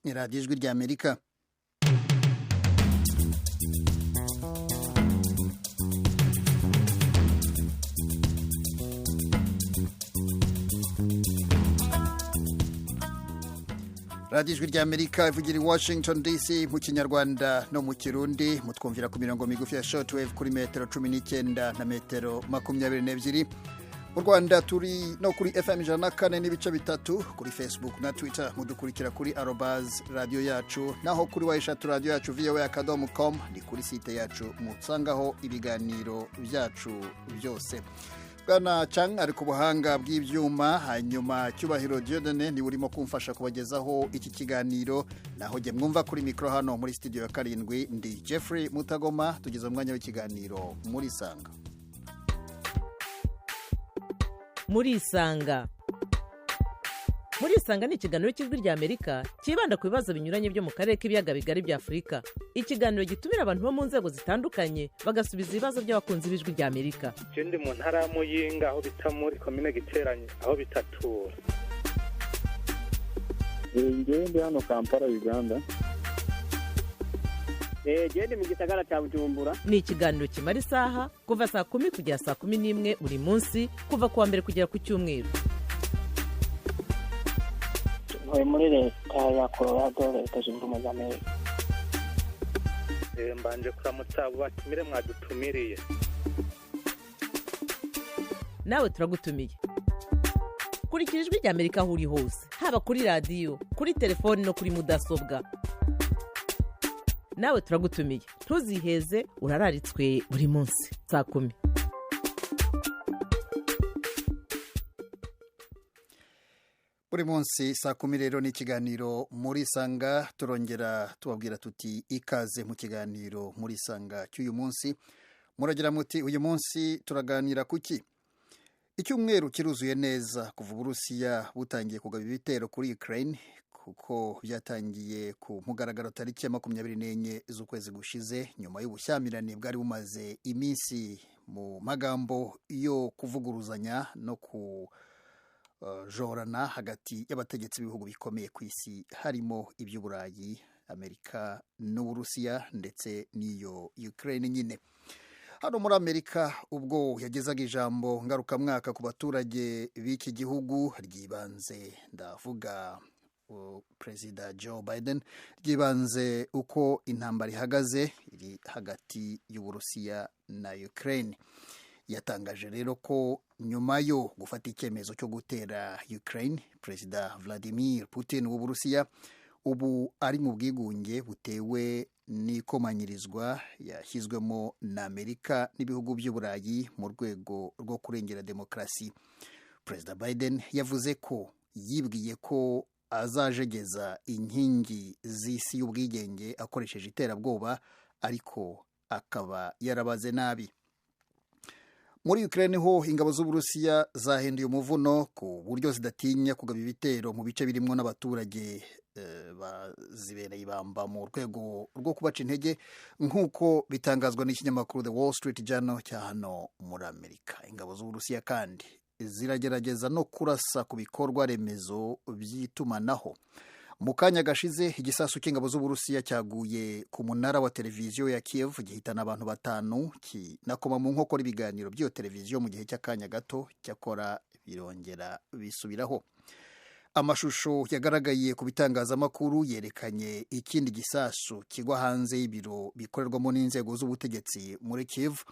Ni Radiyo Ijwi ry'Amerika. Radiyo Ijwi ry'Amerika ivugira i Washington DC mu Kinyarwanda no mu Kirundi. Mutwumvira ku mirongo migufi ya shortwave kuri metero 19 na metero 22. Mu Rwanda turi no kuri FM 104.3, kuri Facebook na Twitter mudukurikira kuri @radio yacu, naho kuri /radioyacu voa.com ni kuri site yacu mutsangaho ibiganiro byacu byose. Bwana Chang ari ku buhanga bw'ibyuma, hanyuma Cyubahiro Dieudonné ni urimo kumfasha kubagezaho iki kiganiro, naho jye mwumva kuri mikoro hano muri studio ya 7 ndi Jeffrey Mutagoma. Tugeze umwanya w'ikiganiro muri Sanga. Muri Isanga. Muri Isanga ni ikiganiro cy'Ijwi ry'Amerika cyibanda ku bibazo binyuranye byo mu karere k'ibiyaga bigari bya Afurika. Ikiganiro gitumira abantu bo mu nzego zitandukanye bagasubiza ibibazo by'abakunzi b'Ijwi ry'Amerika. Je ndi mu ntara ya Muyinga aho bita muri komine Giteranye aho bitatura. Ngewe ndi hano Kampala, Uganda. Gende mu gisagara cya Bujumbura. Ni ikiganiro kimara isaha kuva saa 10 kugera saa 11 buri munsi, kuva ku wa mbere kugera ku cyumweru. Ntuye muri Leta ya Colorado, Leta Zunze Ubumwe za Amerika. Mbanje kuramutsa abo batumire mwadutumiriye. Nawe turagutumiye. Kurikira Ijwi ry'Amerika aho uri hose, haba kuri radiyo, kuri telefoni no kuri mudasobwa. Nawe turagutumiye, ntuziheze, urararitswe buri munsi saa 10. Buri munsi saa 10 rero ni ikiganiro muri Sanga. Turongera tubabwira tuti ikaze mu kiganiro muri Sanga cy'uyu munsi. Muragira muti uyu munsi turaganira kuki? Icyumweru kiruzuye neza kuva Uburusiya butangiye kugaba ibitero kuri Ukraine, kuko byatangiye ku mugaragaro tariki ya 24 z'ukwezi gushize, nyuma y'ubushyamirane bwari bumaze iminsi mu magambo yo kuvuguruzanya no kujorana hagati y'abategetsi b'ibihugu bikomeye ku isi, harimo iby'Uburayi, Amerika n'Uburusiya ndetse n'iyo Ukraine nyine. Hano muri Amerika ubwo yagezaga ijambo ngarukamwaka ku baturage b'iki gihugu ryibanze, ndavuga Perezida Joe Biden, ryibanze uko intambara ihagaze iri hagati y'Uburusiya na Ukraine. Yatangaje rero ko nyuma yo gufata icyemezo cyo gutera Ukraine, Perezida Vladimir Putin w'Uburusiya ubu ari mu bwigunge butewe n'ikomanyirizwa yashyizwemo na Amerika n'ibihugu by'Uburayi mu rwego rwo kurengera demokarasi. Perezida Biden yavuze ko yibwiye ko azajegeza inkingi z'isi y'ubwigenge akoresheje iterabwoba, ariko akaba yarabaze nabi. Muri Ukraine ho ingabo z'Uburusiya zahinduye umuvuno ku buryo zidatinya kugaba ibitero mu bice birimo n'abaturage bazibereye ibamba mu rwego rwo kubaca intege, nk'uko bitangazwa n'ikinyamakuru The Wall Street Journal cya hano muri Amerika. Ingabo z'Uburusiya kandi ziragerageza no kurasa ku bikorwa remezo by'itumanaho. Mu kanya gashize igisasu cy'ingabo z'Uburusiya cyaguye ku munara wa televiziyo ya Kiev gihitana abantu 5, kinakoma mu nkokora ibiganiro by'iyo televiziyo mu gihe cy'akanya gato, cyakora birongera bisubiraho. Amashusho yagaragaye ku bitangazamakuru yerekanye ikindi gisasu kigwa hanze y'ibiro bikorerwamo n'inzego z'ubutegetsi muri Kiev.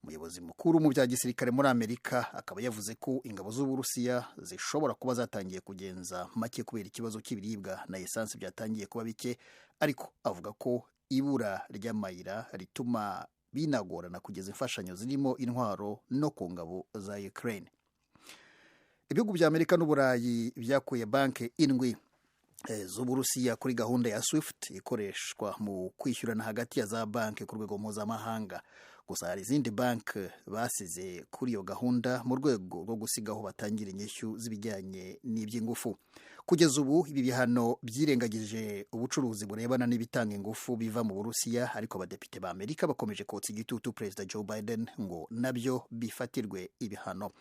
Umuyobozi mukuru mu bya gisirikare muri Amerika akaba yavuze ko ingabo z'Uburusiya zishobora kuba zatangiye kugenza make kubera ikibazo cy'ibiribwa na esanse byatangiye kuba bike, ariko avuga ko ibura ry'amayira rituma binagorana kugeza imfashanyo zirimo intwaro no ku ngabo za Ukraine. Ibihugu bya Amerika n'Uburayi byakuye banki 7 z'Uburusiya kuri gahunda ya SWIFT ikoreshwa mu kwishyurana hagati ya za banki ku rwego mpuzamahanga. Gusa hari izindi banki basize kuri iyo gahunda mu rwego rwo gusigaho batangira inyishyu z'ibijyanye n'iby'ingufu. Kugeza ubu ibi bihano byirengagije ubucuruzi burebana n'ibitanga ingufu biva mu Burusiya, ariko abadepite ba Amerika bakomeje kotsa igitutu Perezida Joe Biden ngo nabyo bifatirwe ibihano.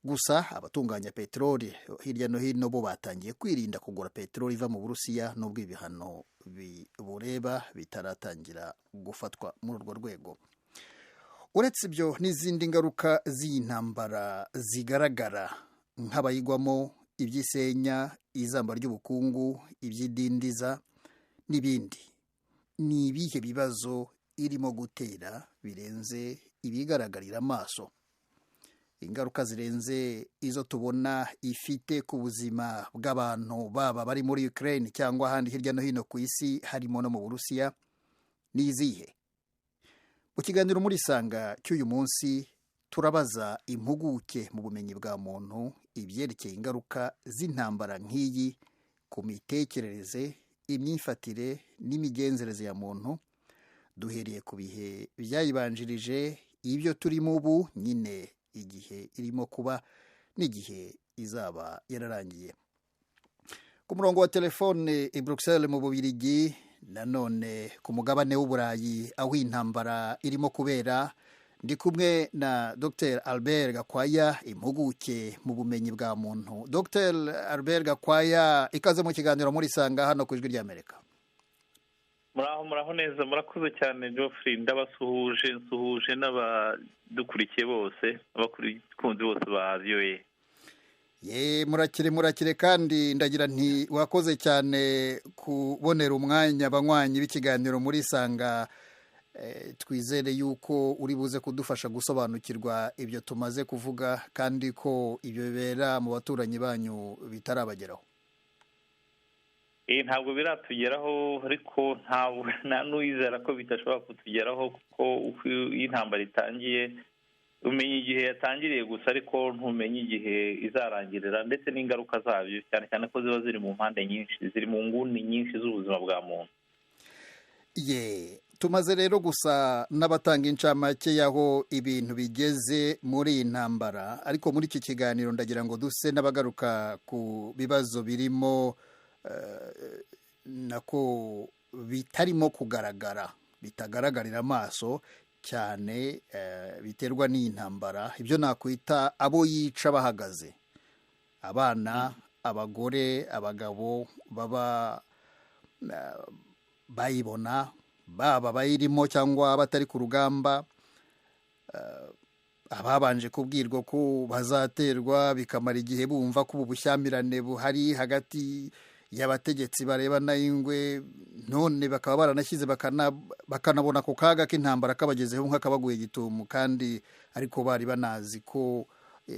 Gusa abatunganya peteroli hirya no hino bo batangiye kwirinda kugura peteroli iva mu Burusiya, nubwo ibihano bibureba bitaratangira gufatwa muri urwo rwego. Uretse ibyo n'izindi ngaruka z'iyi ntambara zigaragara nk'abayigwamo, iby'isenya, izamba ry'ubukungu, iby'idindiza n'ibindi. Ni ibihe bibazo irimo gutera birenze ibigaragarira amaso? Ingaruka zirenze izo tubona ifite ku buzima bw'abantu, baba bari muri Ukraine cyangwa ahandi hirya no hino ku isi, harimo no mu Burusiya, ni izihe? Mu kiganiro muri Sanga cy'uyu munsi turabaza impuguke mu bumenyi bwa muntu ibyerekeye ingaruka z'intambara nk'iyi ku mitekerereze, imyifatire n'imigenzereze ya muntu, duhereye ku bihe byayibanjirije, ibyo turimo ubu nyine, igihe irimo kuba n'igihe izaba yararangiye. Ku murongo wa telefone i Bruxelles mu Bubiligi, nanone ku mugabane w'Uburayi aho intambara irimo kubera, ndi kumwe na Dr Albert Gakwaya, impuguke mu bumenyi bwa muntu. Dr Albert Gakwaya, ikaze mu kiganiro muri Sanga hano ku Ijwi ry'Amerika. Muraho, muraho neza, murakoze cyane Geoffrey, ndabasuhuje, nsuhuje n'abadukurikiye bose, abakunzi bose ba VOA. Ye, murakire murakire, kandi ndagira nti wakoze cyane kubonera umwanya abanywanyi b'ikiganiro muri Sanga. Twizere yuko uri buze kudufasha gusobanukirwa ibyo tumaze kuvuga, kandi ko ibyo bibera mu baturanyi banyu bitarabageraho. Ntabwo biratugeraho, ariko nta n'uwizera ko bidashobora kutugeraho, kuko uko iyo intambara itangiye umenya igihe yatangiriye gusa, ariko ntumenye igihe izarangirira ndetse n'ingaruka zabyo, cyane cyane ko ziba ziri mu mpande nyinshi, ziri mu nguni nyinshi z'ubuzima bwa muntu. Ye, tumaze rero gusa n'abatanga incamake y'aho ibintu bigeze muri iyi ntambara, ariko muri iki kiganiro ndagira ngo duse n'abagaruka ku bibazo birimo nako bitarimo kugaragara, bitagaragarira amaso cyane, biterwa n'iyi ntambara, ibyo nakwita abo yica bahagaze, abana, abagore, abagabo baba bayibona, baba bayirimo cyangwa batari ku rugamba, ababanje kubwirwa ko bazaterwa bikamara igihe bumva ko ubu bushyamirane buhari hagati y'abategetsi barebana y'ingwe, none bakaba baranashyize bakanabona ako kaga k'intambara kabagezeho nk'akabaguye gitumo, kandi ariko bari banazi ko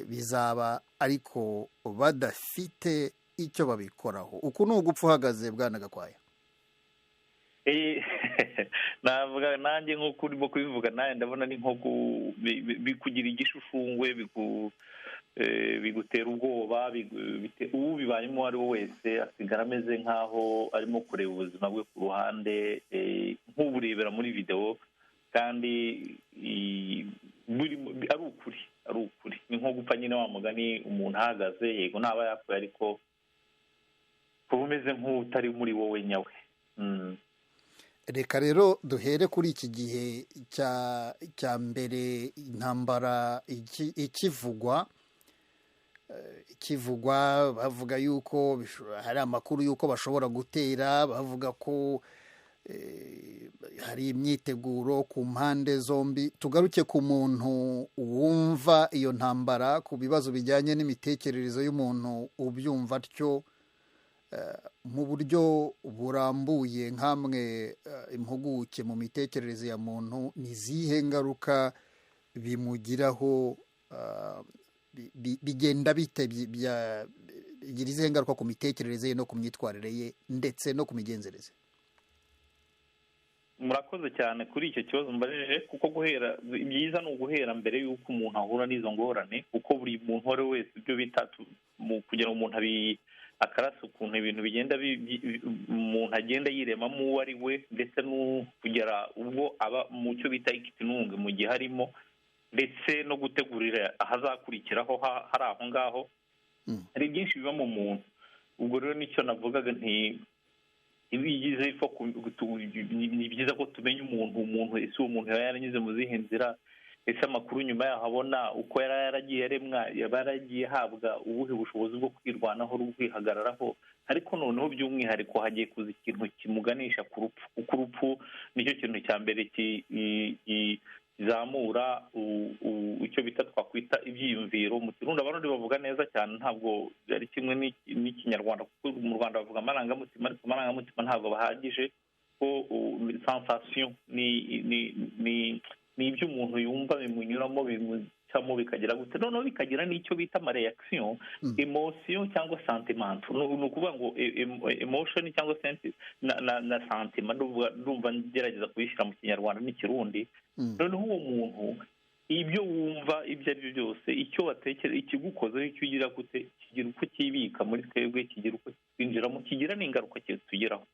bizaba, ariko badafite icyo babikoraho. Uku ni ugupfa uhagaze, Bwana Gakwaya. Navuga nanjye nk'uko urimo kubivuga, nanjye ndabona ni nko bikugira igishushungwe, bigutera ubwoba. Ubibayemo uwo ari we wese asigara ameze nk'aho arimo kureba ubuzima bwe ku ruhande, nk'uburebera muri videwo, kandi ari ukuri, ari ukuri. Ni nko gupfa nyine wa mugani, umuntu ahagaze, yego ntaba yapfuye, ariko kuba umeze nk'utari muri wowe nyawe. Reka rero duhere kuri iki gihe cya mbere intambara ikivugwa, bavuga yuko hari amakuru yuko bashobora gutera, bavuga ko hari imyiteguro ku mpande zombi. Tugaruke ku muntu wumva iyo ntambara, ku bibazo bijyanye n'imitekerereze y'umuntu ubyumva atyo mu buryo burambuye, nk'amwe impuguke mu mitekerereze ya muntu, ni izihe ngaruka bimugiraho, bigenda bite, bigira izihe ngaruka ku mitekerereze ye no ku myitwarire ye ndetse no ku migenzereze? Murakoze cyane kuri icyo kibazo mbajije, kuko guhera byiza ni uguhera mbere y'uko umuntu ahura n'izo ngorane, kuko buri muntu uwo ari we wese ibyo bita kugira ngo umuntu akarasa ukuntu ibintu bigenda, umuntu agenda yiremamo uwo ari we, ndetse no kugera ubwo aba mu cyo bita ikitinunge mu gihe arimo, ndetse no gutegurira ahazakurikiraho hari aho ngaho. Hari byinshi biba mu muntu. Ubwo rero nicyo navugaga nti ibigize ni byiza ko tumenya umuntu, ese uwo muntu yaba yaranyuze mu zihe nzira, Ese amakuru nyuma yaho abona uko yari yaragiye aremwa, yaba yaragiye ahabwa ubuhe bushobozi bwo kwirwanaho no kwihagararaho? Ariko noneho by'umwihariko hagiye kuza ikintu kimuganisha ku rupfu, kuko urupfu nicyo kintu cya mbere kizamura icyo bita twakwita ibyiyumviro. Mu Kirundi Abarundi bavuga neza cyane, ntabwo ari kimwe n'Ikinyarwanda, kuko mu Rwanda bavuga amarangamutima, ariko amarangamutima ntabwo bahagije, ko sensation ni ibyo umuntu yumva bimunyuramo, bimucamo, bikagira gute, noneho bikagira n'icyo bita amareaction, emotion cyangwa sentiment. Ni ukuvuga ngo emotion cyangwa na sentiment, ndumva ngerageza kubishyira mu Kinyarwanda n'Ikirundi. Noneho uwo muntu ibyo wumva ibyo ari byo byose, icyo watekereza, ikigukozeho, icyo ugira gute, kigira uko kibika muri twebwe, kigira uko twinjiramo, kigira n'ingaruka kitugeraho.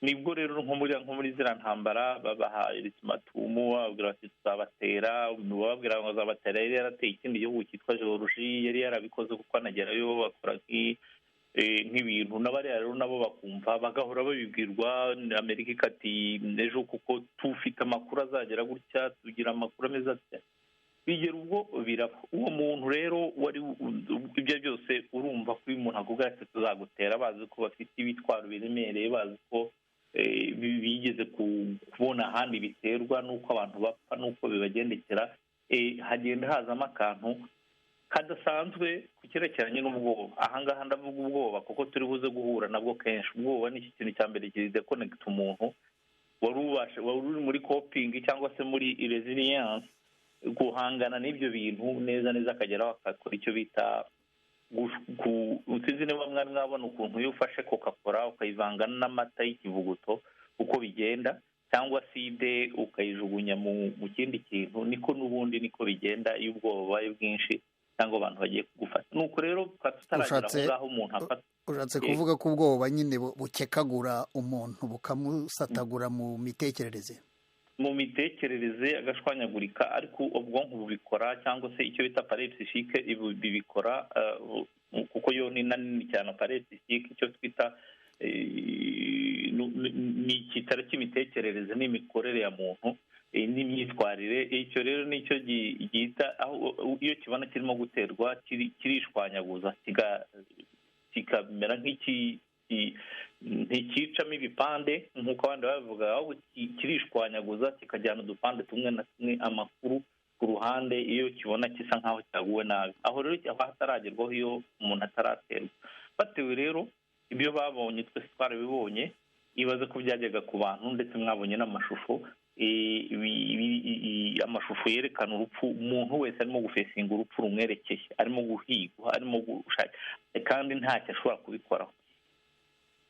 Nibwo rero nko muri ziriya ntambara babaha ultimatum, bababwira bati tuzabatera, bababwira ngo bazabatera. Yari yarateye ikindi gihugu cyitwa Georgie, yari yarabikoze kuko anagerayo bakora nk'ibintu, n'abariya rero nabo bakumva bagahora babibwirwa. Amerika ikati ejo kuko tufite amakuru azagera gutya, tugira amakuru ameze atya, bigera ubwo biraba. Uwo muntu rero wari ibyo byose, urumva ko uyu muntu akubwira ati tuzagutera, bazi ko bafite ibitwaro biremereye, bazi ko bigeze kubona ahandi biterwa n'uko abantu bapfa n'uko bibagendekera, hagenda hazamo akantu kadasanzwe ku cyerekeranye n'ubwoba. Ahangaha ndavuga ubwoba kuko turi buze guhura nabwo kenshi. Ubwoba ni iki kintu cya mbere kidekonegita umuntu wari uri muri coping cyangwa se muri resilience, guhangana n'ibyo bintu neza neza, akageraho akakora icyo bita, sinzi niba mwari mwabona ukuntu iyo ufashe Coca-Cola ukayivanga n'amata y'ikivuguto uko bigenda, cyangwa side ukayijugunya mu kindi kintu, niko n'ubundi niko bigenda iyo ubwoba bubaye bwinshi cyangwa abantu bagiye kugufata. Nuko rero tutaragera aho ngaho umuntu afata. Ushatse kuvuga ko ubwoba nyine bukekagura umuntu, bukamusatagura mu mitekerereze, mu mitekerereze agashwanyagurika. Ariko ubwonko bubikora, cyangwa se icyo bita appareil psychique bibikora, kuko yo ni nini cyane. Appareil psychique icyo twita ni icyicaro cy'imitekerereze n'imikorere ya muntu n'imyitwarire. Icyo rero nicyo gihita, aho iyo kibona kirimo guterwa kirishwanyaguza, kikamera ntikicamo ibipande nk'uko abandi babivuga, ahubwo kirishwanyaguza kikajyana udupande tumwe na tumwe, amakuru ku ruhande, iyo kibona gisa nk'aho cyaguwe nabi. Aho rero aho hataragerwaho iyo umuntu ataraterwa. Batewe rero ibyo babonye twese twarabibonye, ibaze ko byajyaga ku bantu, ndetse mwabonye n'amashusho, amashusho yerekana urupfu, umuntu wese arimo gufesinga urupfu rumwerekeye, arimo guhigwa, arimo gushaka, kandi ntacyo ashobora kubikoraho.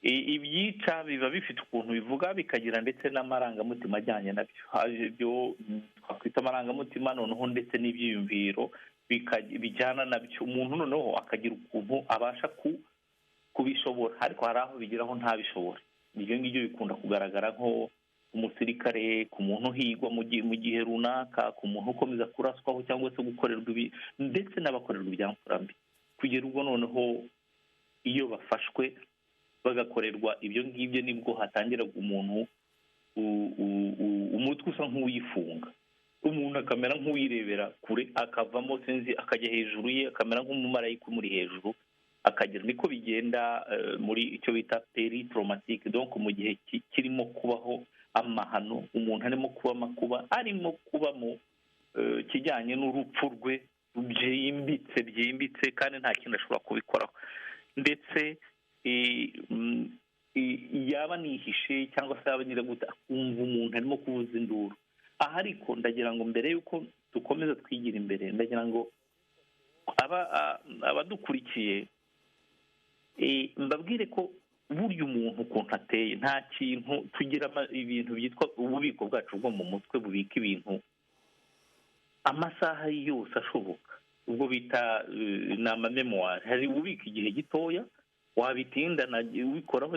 Ibyica biba bifite ukuntu bivuga, bikagira ndetse n'amarangamutima ajyanye nabyo, ibyo twakwita amarangamutima, noneho ndetse n'ibyiyumviro bijyana nabyo. Umuntu noneho akagira ukuntu abasha kubishobora, ariko hari aho bigeraho ntabishobore. Ibyo ngibyo bikunda kugaragara nko umusirikare, ku muntu uhigwa mu gihe runaka, ku muntu ukomeza kuraswaho cyangwa se gukorerwa ibi, ndetse n'abakorerwa ibyamfurambi, kugera ubwo noneho iyo bafashwe bagakorerwa ibyo ngibyo, nibwo hatangira umuntu umutwe usa nk'uwifunga, umuntu akamera nk'uwirebera kure, akavamo sinzi, akajya hejuru ye, akamera nk'umumarayika umuri hejuru, akagira. Niko bigenda muri icyo bita peri-traumatique, donc mu gihe kirimo kubaho amahano, umuntu arimo kuba amakuba, arimo kuba mu kijyanye n'urupfu rwe byimbitse byimbitse, kandi nta kintu ashobora kubikoraho. Ndetse yaba nihishe cyangwa se yaba nyiraguta, akumva umuntu arimo kuvuza induru. Aha ariko ndagira ngo mbere y'uko dukomeza twigira imbere, ndagira ngo abadukurikiye mbabwire ko burya umuntu ukuntu ateye, nta kintu tugira ibintu byitwa ububiko bwacu bwo mu mutwe bubika ibintu amasaha yose ashoboka, ubwo bita ni amamemuwari. Hari ububika igihe gitoya, wabitinda ubikoraho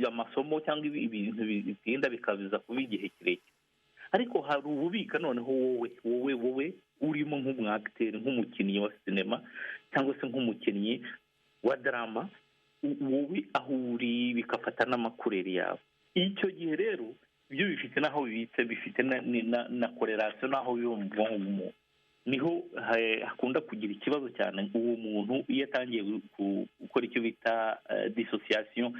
amasomo cyangwa ibintu bitinda bikabiza kuba igihe kirekire. Ariko hari ububika noneho wowe wowe wowe urimo nk'umwagiteri, nk'umukinnyi wa sinema cyangwa se nk'umukinnyi wa drama, wowe aho uri bigafata n'amakureri yawe. Icyo gihe rero ibyo bifite n'aho bibitse, bifite na korelasiyo n'aho biba mu bwonko bw'umuntu. Niho hakunda kugira ikibazo cyane. Uwo muntu iyo atangiye gukora icyo bita dissociation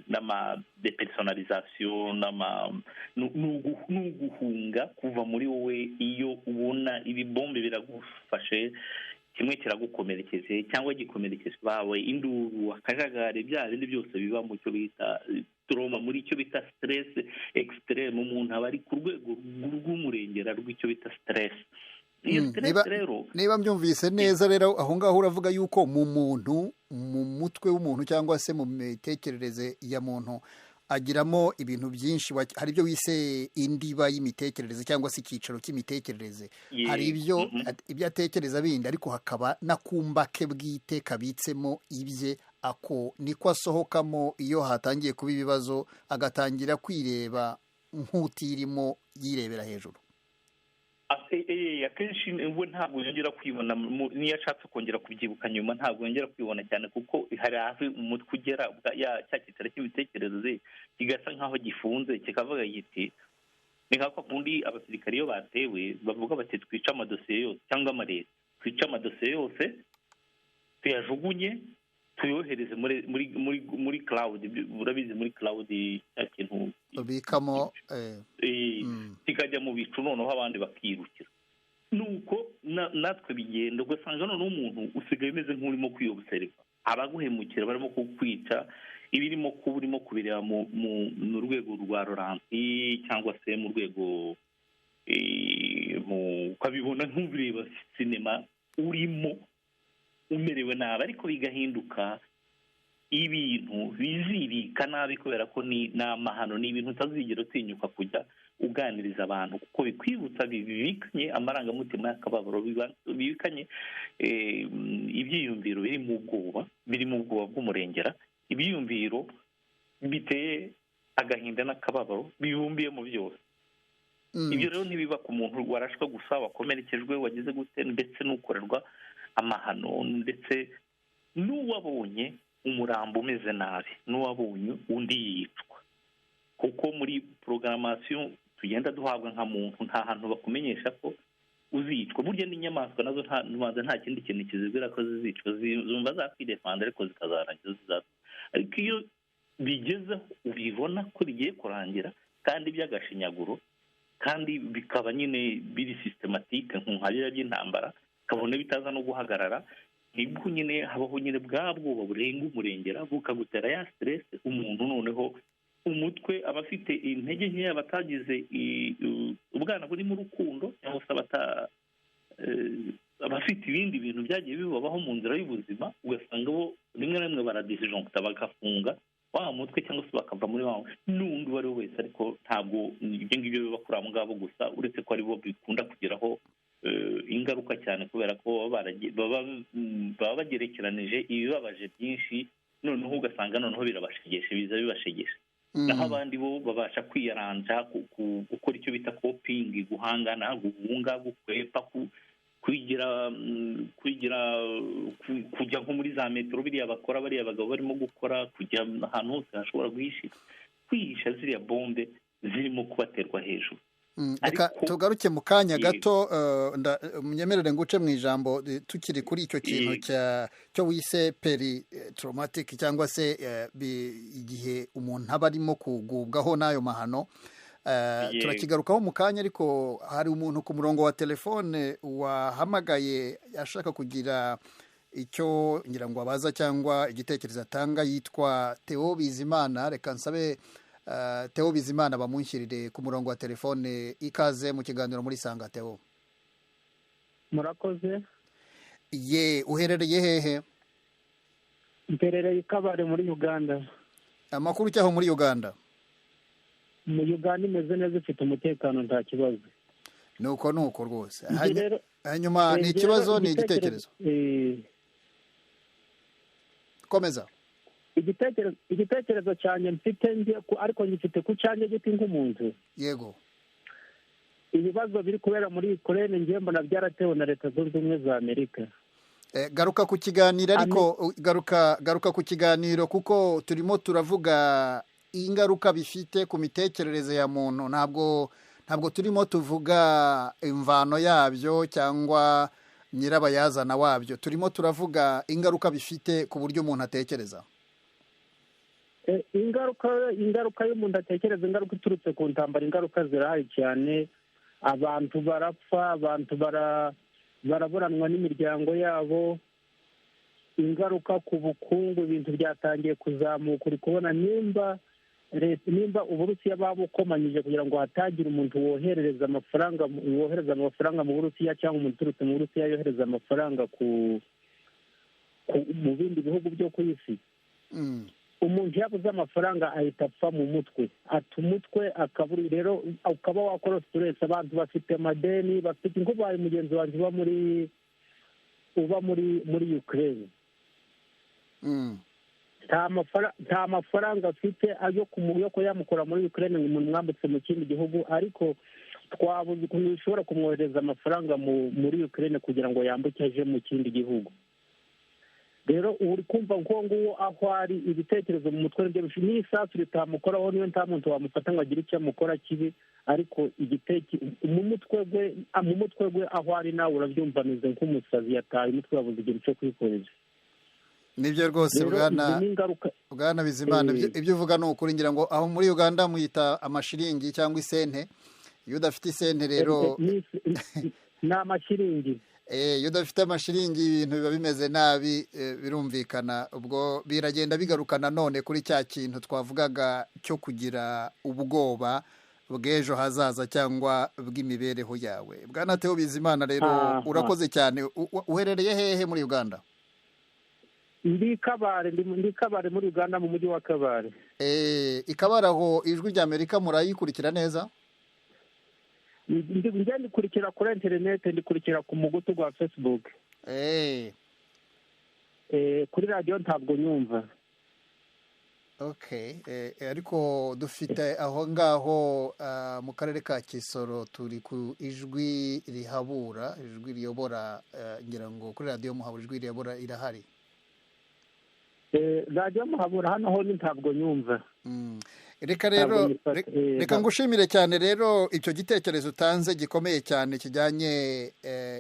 n'ama dépersonnalisation, ni uguhunga kuva muri wowe. Iyo ubona ibibombe biragufashe, kimwe kiragukomerekeje cyangwa gikomerekeje bawe, induru, akajagari, bya bindi byose biba mu cyo bita trauma, muri icyo bita stress extreme. Umuntu aba ari ku rwego rw'umurengera rw'icyo bita stress. Iyo stress rero Niba mbyumvise neza rero, aho ngaho uravuga yuko mu muntu, mu mutwe w'umuntu cyangwa se mu mitekerereze ya muntu, agiramo ibintu byinshi. Hari ibyo wise indiba y'imitekerereze cyangwa se icyicaro cy'imitekerereze. Hari ibyo atekereza bindi, ariko hakaba n'akumba ke bwite kabitsemo ibye. Ako niko asohokamo iyo hatangiye kuba ibibazo, agatangira kwireba nk'utirimo yirebera hejuru. Akenshi we ntabwo yongera kwibona. Niyo ashatse kongera kubyibuka nyuma, ntabwo yongera kwibona cyane, kuko hari aho umutwe ugera, cya cyicaro cy'imitekerereze kigasa nk'aho gifunze, kikavuga kiti ni nka kwa kundi abasirikare iyo batewe bavuga bati: "Twice amadosiye yose", cyangwa amaleta, "Twice amadosiye yose, tuyajugunye, tuyohereze muri cloud." Urabizi, muri cloud, cya kintu babikamo. Kikajya mu bicu, noneho abandi bakirukira. Nuko natwe bigenda, ugasanga noneho umuntu usigaye umeze nk'urimo kwiyobserva abaguhemukira barimo kukwica, ibirimo kuba urimo kubireba mu rwego rwa ralenti cyangwa se mu rwego ukabibona nk'ubireba sinema urimo umerewe nabi, ariko bigahinduka ibintu bizibika nabi, kubera ko ni amahano, ni ibintu utazigera utinyuka kujya uganiriza abantu, kuko bikwibutsa, bibikanye amarangamutima y'akababaro, bibikanye ibyiyumviro biri mu bwoba, biri mu bwoba bw'umurengera, ibyiyumviro biteye agahinda n'akababaro bibumbiyemo byose. Ibyo rero ntibiba ku muntu warashwe gusa, wakomerekejwe, wagize gute, ndetse n'ukorerwa amahano, ndetse n'uwabonye umurambo umeze nabi, n'uwabonye undi yicwa, kuko muri programmation tugenda duhabwa nka muntu, nta hantu bakumenyesha ko uzicwa. Burya n'inyamaswa nazo nta kindi kintu kizibwira ko zizicwa, zumva zakwidefanda ariko zikazarangiza zizapfa. Ariko iyo bigezeho ubibona ko bigiye kurangira, kandi by'agashinyaguro, kandi bikaba nyine biri systématique nka biriya by'intambara, kabone bitaza no guhagarara, nibwo nyine habaho nyine bwa bwoba burenga umurengera, bukagutera ya stress. Umuntu noneho umutwe aba afite intege nkeya, batagize ubwana burimo urukundo, cyangwa se abafite ibindi bintu byagiye bibabaho mu nzira y'ubuzima, ugasanga bo rimwe na rimwe baradisjoncta, bagafunga wa mutwe cyangwa se bakava muri wa n'undi uwo ari we wese. Ariko ntabwo ibyo ngibyo biba kuri abo ngabo gusa, uretse ko aribo bikunda kugeraho ingaruka cyane, kubera ko baba bagerekeranije ibibabaje byinshi, noneho ugasanga noneho birabashegeshe, biza bibashegeshe. Naho abandi bo babasha kwiyaranja, gukora icyo bita coping, guhangana, guhunga, gukwepa, kwigira kujya nko muri za metero, biriya bakora, bariya bagabo barimo gukora, kujya ahantu hose hashobora kwihisha ziriya bombe zirimo kubaterwa hejuru. Reka tugaruke mu kanya gato, munyemerere nguce mu ijambo, tukiri kuri icyo kintu cyo wise peri traumatic, cyangwa se igihe umuntu aba arimo kugubwaho n'ayo mahano. Turakigarukaho mu kanya, ariko hari umuntu ku murongo wa telefone wahamagaye ashaka kugira icyo ngira ngo abaza cyangwa igitekerezo atanga, yitwa Theo Bizimana. Reka nsabe Theo Bizimana bamunshyirire ku murongo wa telefone. Ikaze mu kiganiro muri Sanga, Theo. Murakoze. Ye, uherereye hehe? Mperereye i Kabare muri Uganda. Amakuru cyaho muri Uganda? Mu Uganda imeze neza, ifite umutekano, nta kibazo. Nuko nuko rwose. Hanyuma ni ikibazo, ni igitekerezo? Komeza. Igitekerezo cyanjye mfite, ariko ngifite ku cyanjye giti nk'umuntu. Ibibazo biri kubera muri Ukraine, ngiye mbona byaratewe na Leta Zunze Ubumwe za Amerika. Garuka ku kiganiro, ariko garuka ku kiganiro, kuko turimo turavuga ingaruka bifite ku mitekerereze ya muntu. Ntabwo Ntabwo turimo tuvuga imvano yabyo cyangwa nyirabayazana wabyo, turimo turavuga ingaruka bifite ku buryo umuntu atekereza. Ingaruka y'umuntu atekereza, ingaruka iturutse ku ntambara, ingaruka zirahari cyane. Abantu barapfa, abantu baraburanwa n'imiryango yabo. Ingaruka ku bukungu, ibintu byatangiye kuzamuka. Uri kubona nimba leta, nimba Uburusiya babukomanyije kugira ngo hatagira umuntu woherereza amafaranga, wohereza amafaranga mu Burusiya, cyangwa umuntu uturutse mu Burusiya yohereza amafaranga mu bindi bihugu byo ku isi. Umuntu yabuze amafaranga ahita apfa mu mutwe, ata umutwe akabura. Rero ukaba wakora stress. Abantu bafite amadeni, bafite inkubaye. Mugenzi wanjye uba muri Ukraine nta mafaranga afite ayo kuyamukura muri Ukraine ngo umuntu mwambutse mu kindi gihugu, ariko twabuze ukuntu bishobora kumwohereza amafaranga muri Ukraine kugira ngo yambuke aje mu kindi gihugu. Rero uri kumva nk'uwo nguwo aho ari, ibitekerezo mu mutwe nibyo n'isasu ritamukoraho, niyo nta muntu wamufata ngo agire icyo amukora kibi, ariko mu mutwe gwe aho ari, nawe urabyumva, ameze nk'umusazi, yataye umutwe, yabuze ikintu cyo kwikorera. Nibyo rwose. Rero bwana izi ni ingaruka. Bwana Bizimana, ibyo uvuga ni ukuri. Ngira ngo aho muri Uganda muyita amashiringi cyangwa isente. Iyo udafite isente rero Ni amashiringi. Iyo udafite amashiringi ibintu biba bimeze nabi, birumvikana. Ubwo biragenda bigaruka nanone kuri cya kintu twavugaga cyo kugira ubwoba bw'ejo hazaza cyangwa bw'imibereho yawe. Bwana Theo Bizimana rero, urakoze cyane. Uherereye hehe muri Uganda? Ndi Kabare, ndi Kabare muri Uganda, mu mujyi wa Kabare. I Kabare aho Ijwi rya Amerika murayikurikira neza? Njye ndikurikira kuri interineti, ndikurikira ku mugutu rwa Facebook. Kuri radiyo ntabwo nyumva. Okay, ariko dufite aho ngaho mu karere ka Kisoro, turi ku Ijwi Rihabura, Ijwi Riyobora, ngira ngo kuri Radiyo Muhabura, Ijwi Riyobora irahari. Radiyo Muhabura hano ho ni ntabwo nyumva. Reka rero Ntabwo nyifata, reka ngushimire cyane rero icyo gitekerezo utanze gikomeye cyane kijyanye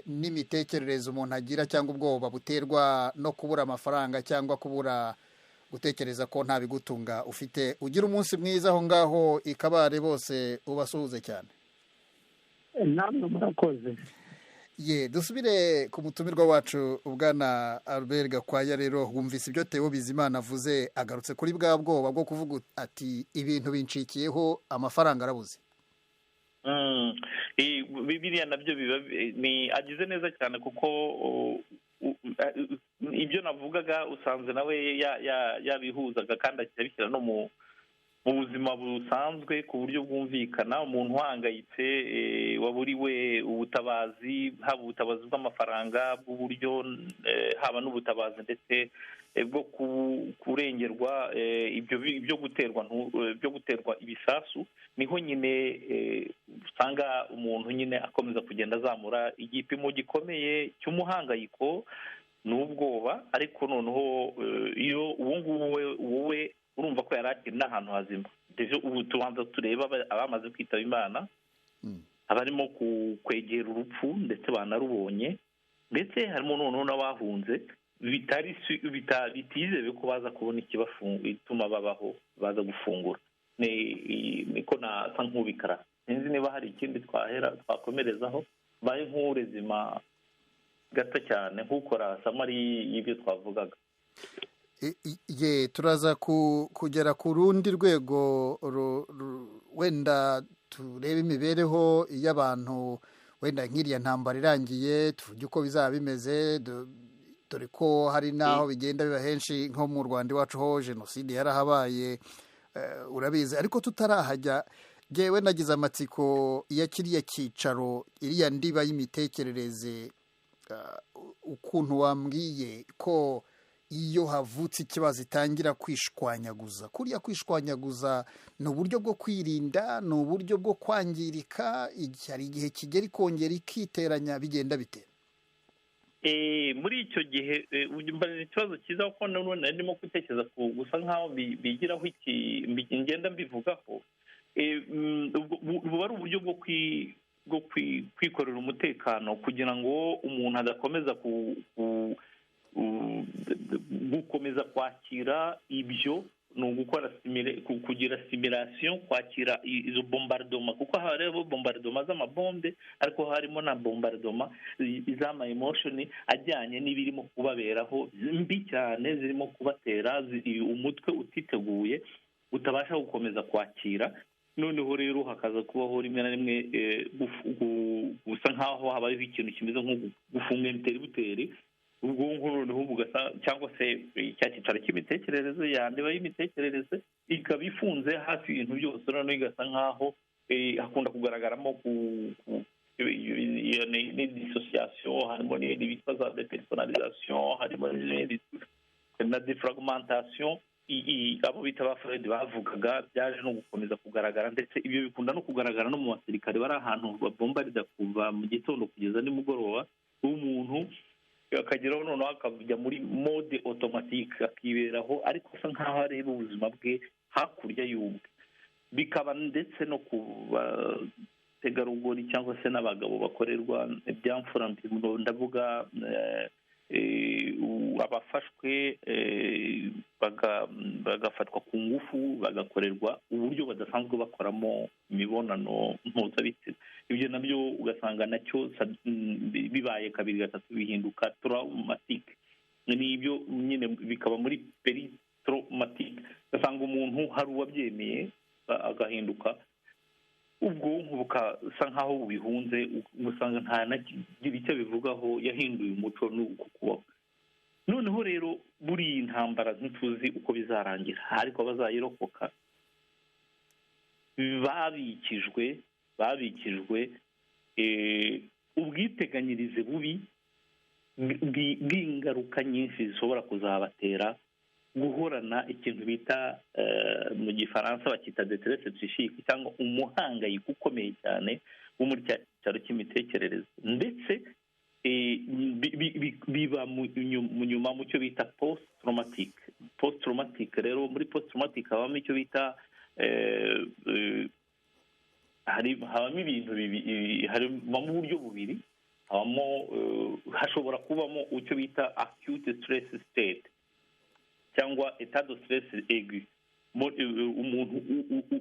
n'imitekerereze umuntu agira cyangwa ubwoba buterwa no kubura amafaranga cyangwa kubura gutekereza ko nta bigutunga ufite. Ugira umunsi mwiza aho ngaho i Kabare, bose ubasuhuze cyane. Namwe murakoze. Ye, dusubire ku mutumirwa wacu, Bwana Albert Gakwaya. Rero wumvise ibyo Theo Bizimana avuze, agarutse kuri bwa bwoba bwo kuvuga ati ibintu bincikiyeho, amafaranga arabuze. Biriya nabyo biba ni agize neza cyane, kuko ibyo navugaga usanze nawe yabihuzaga kandi akabishyira no mu buzima busanzwe ku buryo bwumvikana. Umuntu uhangayitse, waburiwe ubutabazi, haba ubutabazi bw'amafaranga, bw'uburyo, haba n'ubutabazi ndetse bwo kurengerwa ibyo byo guterwa ibisasu, niho nyine usanga umuntu nyine akomeza kugenda azamura igipimo gikomeye cy'umuhangayiko n'ubwoba. Ariko noneho iyo uwo nguwo wowe urumva ko yari akiri n'ahantu hazima. Deje ubu tubanza tureba abamaze kwitaba Imana, abarimo kwegera urupfu ndetse banarubonye, ndetse harimo noneho n'abahunze bitari bitizewe ko baza kubona ituma babaho, baza gufungura. Niko nasa nk'ubikara. Sinzi niba hari ikindi twahera twakomerezaho, mbaye nk'urezima gato cyane nk'ukora summary y'ibyo twavugaga. Ye, turaza kugera ku rundi rwego, wenda turebe imibereho y'abantu, wenda nk'iriya ntambara irangiye, tuvuge uko bizaba bimeze, dore ko hari n'aho bigenda biba henshi, nko mu Rwanda iwacu ho jenoside yarahabaye, urabizi. Ariko tutarahajya, ngewe nagize amatsiko ya kiriya cyicaro, iriya ndiba y'imitekerereze, ukuntu wambwiye ko iyo havutse ikibazo itangira kwishwanyaguza. Kuriya kwishwanyaguza ni uburyo bwo kwirinda, ni uburyo bwo kwangirika? Hari igihe kigera ikongera ikiteranya? Bigenda bite? Muri icyo gihe mbajije ikibazo cyiza, kuko none nari ndimo gutekereza gusa nk'aho bigiraho iki ngenda mbivugaho. Buba ari uburyo bwo kwikorera umutekano kugira ngo umuntu adakomeza gukomeza kwakira ibyo. Ni ugukora kugira simulation, kwakira izo bombardement, kuko hariho bombardement z'amabombe, ariko harimo na bombardement z'ama emotion ajyanye n'ibirimo kubaberaho mbi cyane, zirimo kubatera umutwe utiteguye, utabasha gukomeza kwakira. Noneho rero hakaza kubaho rimwe na rimwe gusa nk'aho habayeho ikintu kimeze nko gufunga inteributeri ubwonko, noneho bugasa cyangwa se cya cyicaro cy'imitekerereze yandeba y'imitekerereze ikaba ifunze hafi ibintu byose. Noneho igasa nk'aho hakunda kugaragaramo ni dissociation, harimo n'ibindi bitwa za dépersonnalisation, harimo n'ibindi na défragmentation abo bita ba Freud bavugaga, byaje no gukomeza kugaragara. Ndetse ibyo bikunda no kugaragara no mu basirikare bari ahantu babombarida kuva mu gitondo kugeza nimugoroba, umuntu akageraho noneho akajya muri mode automatique, akiberaho ariko asa nkaho areba ubuzima bwe hakurya y'ubwe. Bikaba ndetse no ku bategarugori cyangwa se n'abagabo bakorerwa ibyamfura, ndavuga abafashwe bagafatwa ku ngufu, bagakorerwa uburyo badasanzwe bakoramo imibonano mpuzabitsina. Ibyo nabyo ugasanga nacyo bibaye kabiri gatatu bihinduka traumatique, n'ibyo nyine bikaba muri peritraumatique. Ugasanga umuntu hari uwabyemeye agahinduka, ubwonko bukasa nkaho bubihunze, ugasanga nta nagira icyo bivugaho, yahinduye umuco n'uko kubaho. Noneho rero buriya intambara ntituzi uko bizarangira, ariko abazayirokoka babikijwe ubwiteganyirize bubi bw'ingaruka nyinshi zishobora kuzabatera guhorana ikintu bita mu gifaransa bakita détresse psychique, cyangwa umuhangayiko ukomeye cyane wo muri cya cyicaro cy'imitekerereze. Ndetse biba mu nyuma mu cyo bita post traumatic. Post traumatic rero, muri post traumatic habamo icyo bita habamo ibintu bibiri, harimo uburyo bubiri. Habamo hashobora kubamo icyo bita acute stress state cyangwa état de stress aigu. Umuntu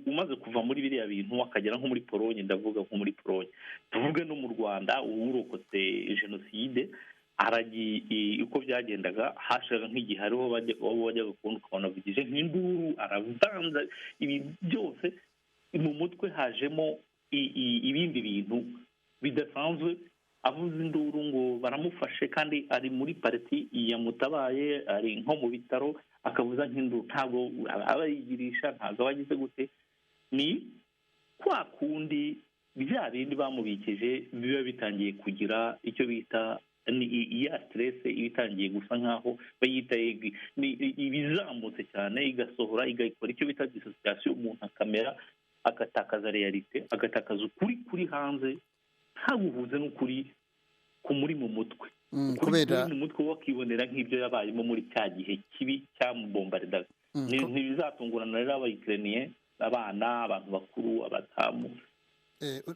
umaze kuva muri biriya bintu akagera nko muri Polonye, ndavuga nko muri Polonye, tuvuge no mu Rwanda, urokotse jenoside aragiye, uko byagendaga hashiraga nk'igihe hariho wajyaga kubona ukabona avugije nk'induru, aravanza ibi byose mu mutwe, hajemo ibindi bintu bidasanzwe, avuze induru ngo baramufashe kandi ari muri partie yamutabaye, ari nko mu bitaro, akavuza nk'induru. Ntabwo aba yigirisha, ntabwo aba agize gute, ni kwa kundi bya bindi bamubikije biba bitangiye kugira icyo bita ya stress, iba itangiye gusa nkaho bayita ibizamutse cyane, igasohora igakora icyo bita dissociation, umuntu akamera agatakaza réalité, agatakaza ukuri kuri hanze, ntaguhuze n'ukuri kumuri mu mutwe. Kubera mu mutwe we akibonera nk'ibyo yabayemo muri cya gihe kibi cyamubombaridaga. Ntibizatungurana rero abayikireniye, abana, abantu bakuru, abadamu.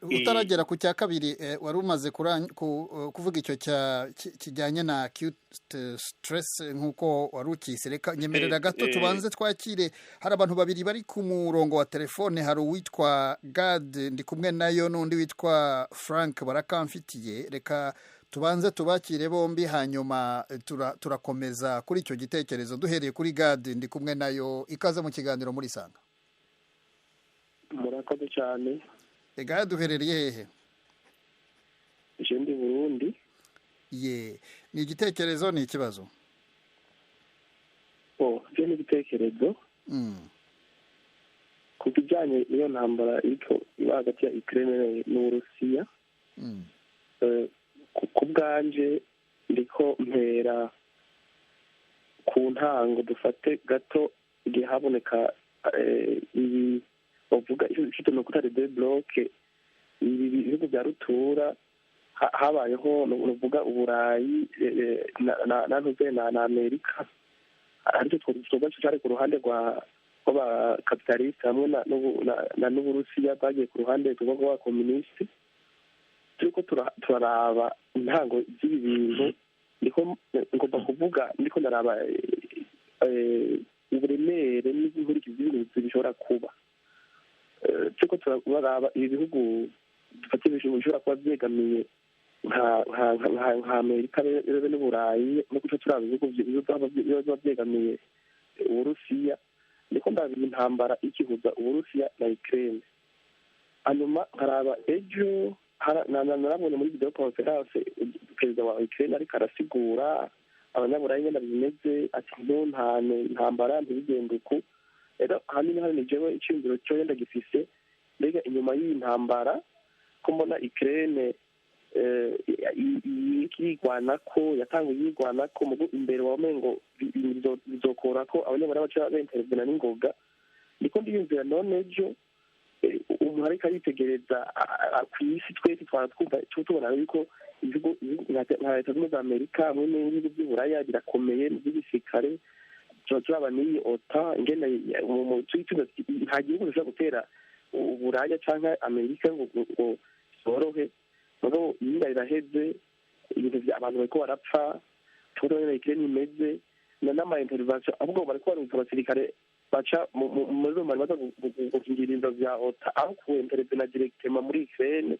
Utaragera ku cya kabiri, wari umaze kuvuga icyo kijyanye na acute stress nk'uko wari ukise. Reka nyemerera gato tubanze twakire, hari abantu babiri bari ku murongo wa telefone. Hari uwitwa Gad ndi kumwe nayo n'undi witwa Frank Barakamfitiye. Reka tubanze tubakire bombi, hanyuma turakomeza kuri icyo gitekerezo. Duhereye kuri Gad ndi kumwe nayo, ikaze mu kiganiro muri Sanga. Murakoze cyane. Gad, duherereye hehe? Je ndi Burundi. Ye, ni igitekerezo, ni ikibazo? Oh, byo ni igitekerezo ku bijyanye n'iyo ntambara iriko iba hagati ya Ukraine n'Uburusiya. Ku bwanje ndiko mpera ku ntango, dufate gato igihe haboneka ibi bavuga ifite nokuta de bloc, ibi bihugu bya rutura, habayeho nuvuga Uburayi na na Amerika, aricyo twoba cyari ku ruhande rwa w'abakapitaliste hamwe na n'Uburusiya bagiye ku ruhande rw'abakomunisite. Turiko turaraba intango z'ibi bintu, ndiko ngomba kuvuga ndiko ndaraba uburemere n'inkurikizi z'ibintu bishobora kuba. Turiko turaraba ibi bihugu dufate bishobora kuba byegamiye nka Amerika rero n'Uburayi, no guca turaba ibihugu biba byegamiye Uburusiya. Ndiko ndabira intambara ikihuza Uburusiya na Ukraine, hanyuma nkaraba ejo narabonye muri video conference perezida wa Ukraine ariko arasigura abanyaburayi nyene bimeze, ati ntuntane intambara ntibigende uku. Rero ahanini hano ni jewe iciyumviro coye ndagifise, mbega inyuma y'iyi ntambara ko mbona Ukraine yigwanako, yatanguye yigwanako, mugo imbere wamengo bizokora ko abanyaburayi baca benterevena n'ingoga. Ndiko ndiyumvira none ejo umuntu ariko aritegereza ku isi, twese twara twumva tubona yuko ibihugu nka Leta Zunze za Amerika hamwe n'ibihugu by'Uburaya birakomeye mu by'igisirikare. Tuba turaba n'iyi OTAN ingene nta gihugu gishobora gutera Uburaya canke Amerika ngo vyorohe. Mugabo iyinga riraheze, ibintu abantu bariko barapfa, tubona nyene Ukraine imeze n'ama intervention, ahubwo bariko barungika abasirikare baca muri Romani baza gukingira ibiro vya OTAN aho kuintervena directement muri Ukraine.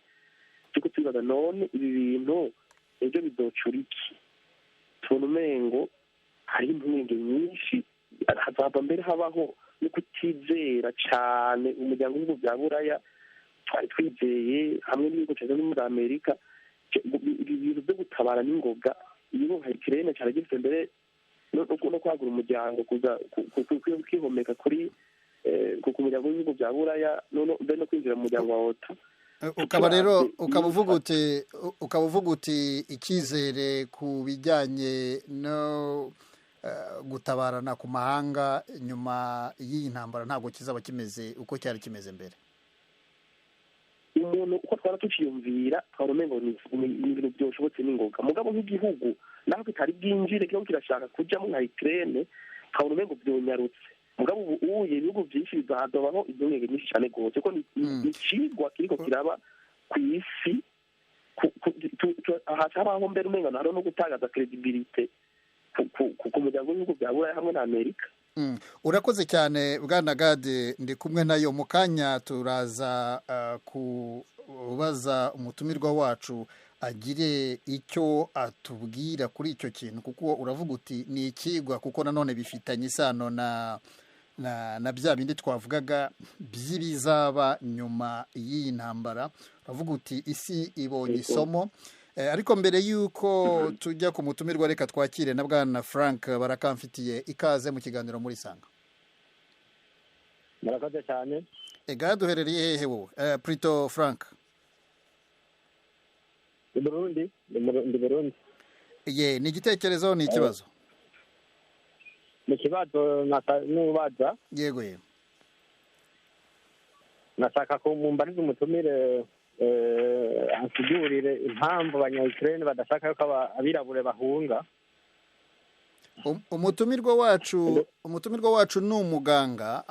Turiko twibaza none ibi bintu ejo bizocura iki? Tubona umengo hariho impungenge nyinshi, hazava mbere habaho no kutizera cane umuryango w'ibihugu vya Buraya twari twizeye hamwe n'ibihugu cane muri Amerika. Ibi bintu vyo gutabara n'ingoga ibihugu nka Ukraine cane gifite mbere no kwagura umuryango kuza kwihomeka kuri ku muryango w'ibihugu vya Buraya, mbere no kwinjira mu muryango wa OTAN. Ukaba rero ukaba uvuga uti icyizere ku bijyanye no gutabarana ku mahanga nyuma y'iyi ntambara ntabwo kizaba kimeze uko cyari kimeze mbere. Umuntu uko twara tuciyumvira twari umengo ni ibintu byoshobotse n'ingoga, mugabo nk'igihugu naho kitari bwinjire kiriko kirashaka kujamo nka Ukraine, twabona umengo byonyarutse. Mugabo ubu uye ibihugu byinshi bizahadobaho impungenge nyinshi cane gose, kuko ni icigwa kiriko kiraba ku isi. Haca habaho mbere umengo hariho no gutagaza credibilité ku muryango w'ibihugu vya Buraya hamwe na Amerika. Urakoze cyane Bwana Gade, ndi kumwe nayo mu kanya turaza kubaza umutumirwa wacu agire icyo atubwira kuri icyo kintu, kuko uravuga uti ni ikigwa, kuko nanone bifitanye isano na na bya bindi twavugaga by'ibizaba nyuma y'iyi ntambara. Uravuga uti isi ibonye isomo. Ariko mbere y'uko tujya ku mutumirwa, reka twakire na Bwana Frank Barakamfitiye. Ikaze mu kiganiro muri Sanga. Murakoze cyane. Ega duherereye hehe wowe Prito Frank? Burundi, ndi Burundi. Ye, ni igitekerezo ni ikibazo? Ni ikibazo n'ubaza. Yego yego. Nashaka kumumbariza umutumire ansigurire impamvu abanya-Ukraine badashaka yuko abirabure bahunga. Umutumirwa wacu ni umuganga,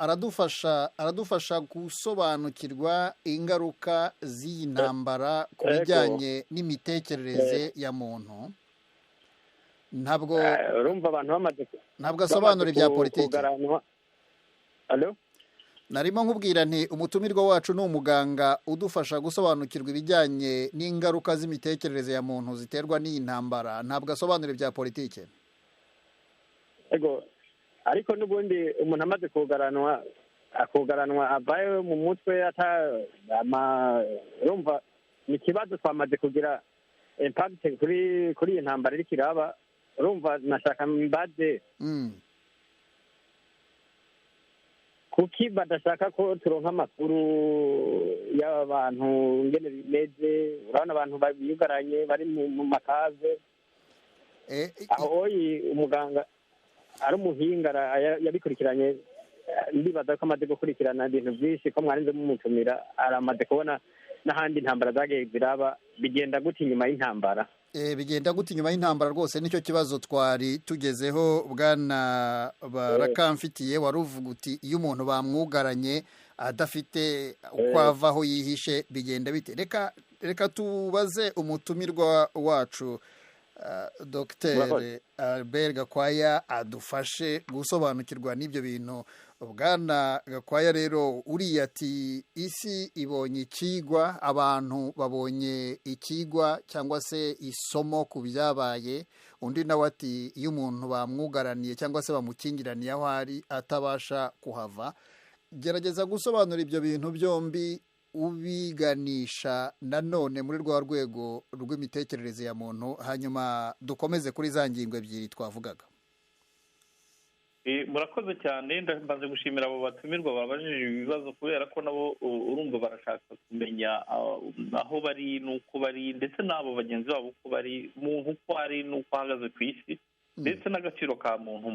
aradufasha gusobanukirwa ingaruka z'iyi ntambara ku bijyanye n'imitekerereze ya muntu. Ntabwo urumva abantu bamaze ntabwo asobanura ibya politiki. Narimo nkubwira nti umutumirwa wacu ni umuganga udufasha gusobanukirwa ibijyanye n'ingaruka z'imitekerereze ya muntu ziterwa n'iyi ntambara, ntabwo asobanura ibya politiki. Ego, ariko n'ubundi umuntu amaze kugaranwa akugaranwa avayo mu mutwe urumva ni ikibazo twamaze kugira impact kuri iyi ntambara iriko iraba. Urumva nashaka mbaze kuki badashaka ko turonka amakuru y'aba bantu ngene bimeze. Urabona abantu biyugaranye bari mu makaze aho oyi umuganga ari umuhinga yabikurikiranye, ndibaza ko amaze gukurikirana ibintu byinshi, ko mwarinze mumutumira, aramaze kubona n'ahandi intambara zagiye ziraba bigenda gute inyuma y'intambara. Bigenda gute inyuma y'intambara? Rwose nicyo kibazo twari tugezeho, bwana Barakamfitiye. Wari uvuga uti iyo umuntu bamwugaranye adafite uko ava aho yihishe bigenda bite? Reka tubaze umutumirwa wacu Dr Albert Gakwaya adufashe gusobanukirwa n'ibyo bintu. Bwana Gakwaya rero, uriya ati isi ibonye ikigwa, abantu babonye ikigwa cyangwa se isomo ku byabaye. Undi nawe ati iyo umuntu bamwugaraniye cyangwa se bamukingiraniye aho ari atabasha kuhava. Gerageza gusobanura ibyo bintu byombi, ubiganisha nanone muri rwa rwego rw'imitekerereze ya muntu, hanyuma dukomeze kuri za ngingo ebyiri twavugaga. Murakoze cyane. Ndabanze gushimira abo batumirwa babajije ibibazo, kubera ko nabo urumva barashaka kumenya aho bari n'uko bari, ndetse n'abo bagenzi babo uko bari, muntu uko ari n'uko ahagaze ku isi, ndetse n'agaciro ka muntu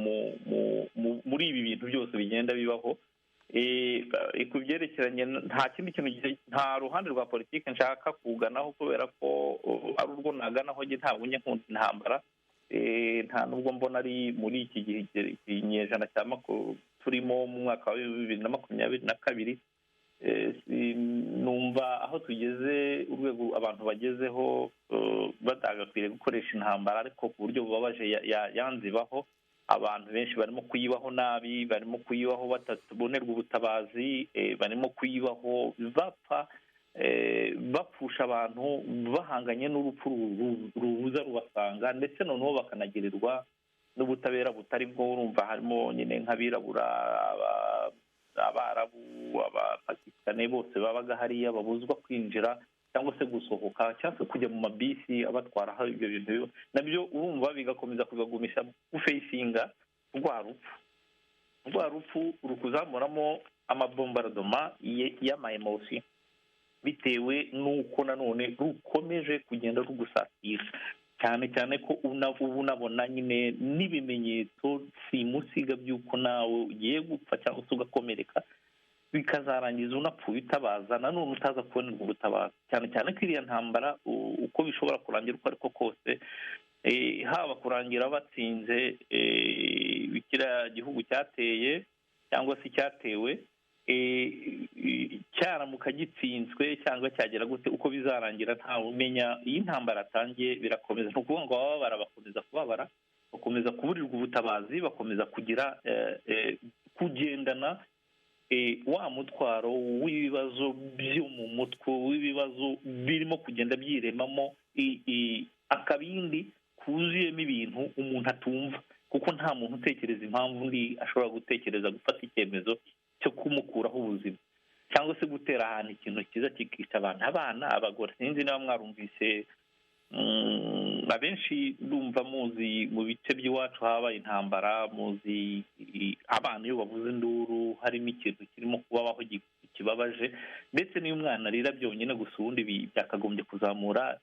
muri ibi bintu byose bigenda bibaho. Ku byerekeranye, nta kindi kintu, nta ruhande rwa politiki nshaka kuganaho, kubera ko ari urwo naganaho njye ntabwo njya nkunda intambara. Nta nubwo mbona ari muri iki gihe ikinyejana cya turimo mu mwaka wa 2022. Numva aho tugeze, urwego abantu bagezeho, batagakwiriye gukoresha intambara, ariko ku buryo bubabaje yanzibaho. Abantu benshi barimo kuyibaho nabi, barimo kuyibaho batabonerwa ubutabazi, barimo kuyibaho bapfa, bapfusha abantu, bahanganye n'urupfu rubuza rubasanga, ndetse noneho bakanagirirwa n'ubutabera butari bwo. Urumva harimo nyine nk'abirabura, abarabu, abapakistani, bose babaga hariya babuzwa kwinjira cyangwa se gusohoka cyangwa se kujya mu mabisi abatwara aho ibyo bintu biba. Nabyo urumva bigakomeza kubagumisha gufesinga rwa rupfu rukuzamuramo amabombardement y'ama émotions, bitewe n'uko nanone rukomeje kugenda rugusatira, cyane cyane ko uba unabona nyine n'ibimenyetso simusiga by'uko nawe ugiye gupfa cyangwa se ugakomereka, bikazarangiza unapfuye utabaza, nanone utaza kubonerwa ubutabazi. Cyane cyane ko iriya ntambara, uko bishobora kurangira uko ariko kose, haba kurangira batsinze kiriya gihugu cyateye cyangwa se cyatewe, cyaramuka gitsinzwe cyangwa cyagera gute, uko bizarangira ntawe umenya. Iyo intambara atangiye birakomeza. Ni ukuvuga ngo abababara bakomeza kubabara, bakomeza kuburirwa ubutabazi, bakomeza kugira kugendana wa mutwaro w'ibibazo byo mu mutwe, w'ibibazo birimo kugenda byiremamo akabindi kuzuyemo ibintu umuntu atumva, kuko nta muntu utekereza impamvu undi ashobora gutekereza gufata icyemezo cyo kumukuraho ubuzima cyangwa se gutera ahantu ikintu cyiza kikica abantu, abana, abagore. Sinzi niba mwarumvise, abenshi ndumva muzi mu bice by'iwacu habaye intambara, muzi abana iyo bavuze induru harimo ikintu kirimo kubabaho kibabaje, ndetse n'iyo umwana arira byonyine gusa, ubundi byakagombye kuzamura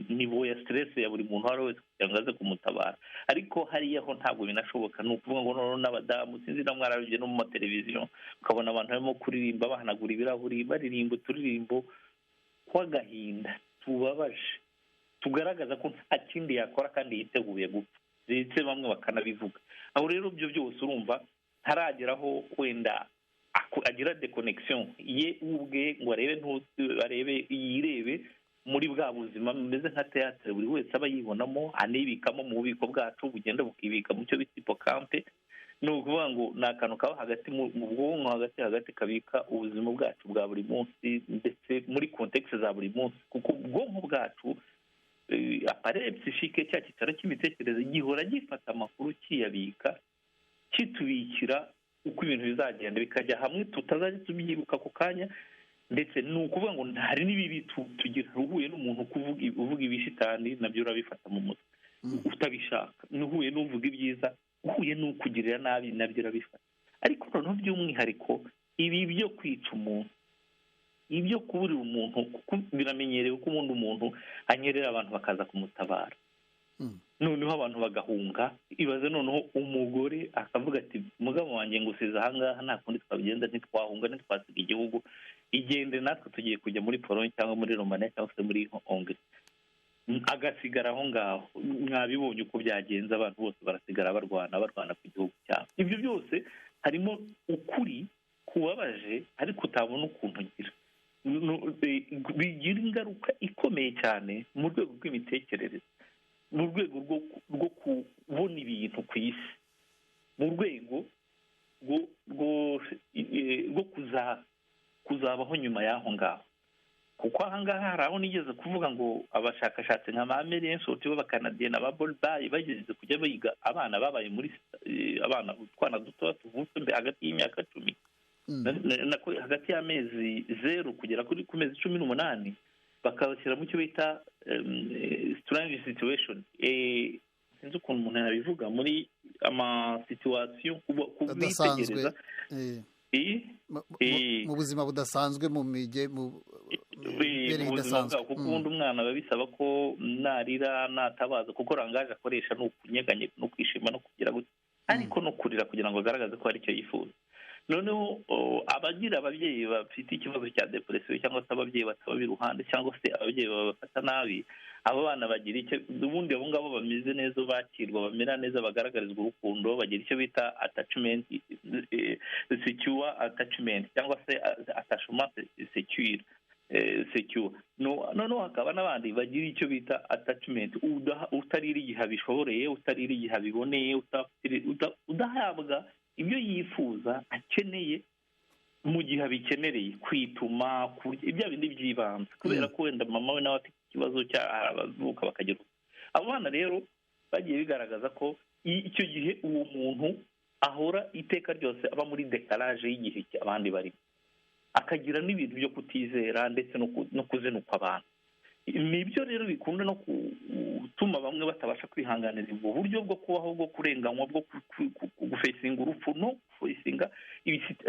niveau ya stress ya buri muntu uwo ari we wese kugira ngo aze kumutabara. Ariko hariya ho ntabwo binashoboka. Ni ukuvuga ngo noneho n'abadamu, sinzi niba mwarabibye no mu mateleviziyo, ukabona abantu barimo kuririmba bahanagura ibirahuri, baririmba uturirimbo tw'agahinda tubabaje, tugaragaza ko nta kindi yakora kandi yiteguye gupfa, ndetse bamwe bakanabivuga. Aho rero ibyo byose urumva ntarageraho wenda agira déconnexion ye ubwe ngo arebe arebe yirebe muri bwa buzima bumeze nka théâtre buri wese aba yibonamo, anibikamo mu bubiko bwacu bugenda bukibika mu cyo bita hippocampe. Ni ukuvuga ngo ni akantu kaba hagati mu bwonko, hagati hagati, kabika ubuzima bwacu bwa buri munsi, ndetse muri contexte za buri munsi, kuko ubwonko bwacu, appareil psychique, cya cyicaro cy'imitekerereze, gihora gifata amakuru kiyabika, kitubikira uko ibintu bizagenda bikajya hamwe, tutazajya tubyibuka ako kanya. Ndetse ni ukuvuga ngo hari n'ibibi tugira. Uhuye n'umuntu uvuga ibishitani, nabyo urabifata mu mutwe utabishaka. Uhuye n'uvuga ibyiza, uhuye n'ukugirira nabi, nabyo urabifata. Ariko noneho by'umwihariko ibi byo kwica umuntu, ibyo kuburira umuntu, kuko biramenyerewe ko ubundi umuntu anyerera abantu bakaza kumutabara, noneho abantu bagahunga. Ibaze noneho umugore akavuga ati: "Mugabo wanjye, ngusize ahangaha, nta kundi twabigenda, ntitwahunga, ntitwasiga igihugu, igende, natwe tugiye kujya muri Pologne cyangwa muri Romania cyangwa se muri Hongrie." Agasigara aho ngaho. Mwabibonye uko byagenze, abantu bose barasigara barwana ku gihugu cyabo. Ibyo byose harimo ukuri kubabaje, ariko utabona ukuntu ugira, bigira ingaruka ikomeye cyane mu rwego rw'imitekerereze, mu rwego rwo kubona ibintu ku isi, mu rwego rwo kuzabaho nyuma y'aho ngaho. Kuko aha ngaha hari aho nigeze kuvuga ngo abashakashatsi nka ba Merensoti b'Abakanadiye na ba Bolbayi bageze kujya biga abana babaye muri abana utwana dutoya tuvutse mbere hagati y'imyaka 10, hagati y'amezi 0 kugera ku mezi 18, bakabashyira mu cyo bita strange situation. Sinzi ukuntu umuntu yabivuga muri ama situation kubitegereza mu buzima budasanzwe, mu mige mu buzima bwabo. Kuko ubundi umwana biba bisaba ko narira natabaza, kuko rangaje akoresha ni ukunyeganye no kwishima no kugira gutya, ariko no kurira kugira ngo agaragaze ko hari icyo yifuza. Noneho abagira ababyeyi bafite ikibazo cya depression, cyangwa se ababyeyi bataba iruhande, cyangwa se ababyeyi babafata nabi, abo bana bagira icyo ubundi abo ngabo bameze neza, bakirwa bamera neza, bagaragarizwa urukundo, bagira icyo bita attachment secure attachment, cyangwa se attachment secure secure. Noneho hakaba n'abandi bagira icyo bita attachment utarira igihe abishoboreye, utarira igihe abiboneye, udahabwa ibyo yifuza akeneye mu gihe abikenereye, kwituma, ibya bindi by'ibanze, kubera ko wenda mama we nawe afite ikibazo cy'abavuka bakagira. Abo bana rero bagiye bigaragaza ko icyo gihe uwo muntu ahora iteka ryose aba muri dekarage y'igihe abandi barimo, akagira n'ibintu byo kutizera ndetse no kuzinukwa abantu. Nibyo rero bikunda no gutuma bamwe batabasha kwihanganira ubwo buryo bwo kubaho, bwo kurenganywa, bwo gufesinga urupfu no gufesinga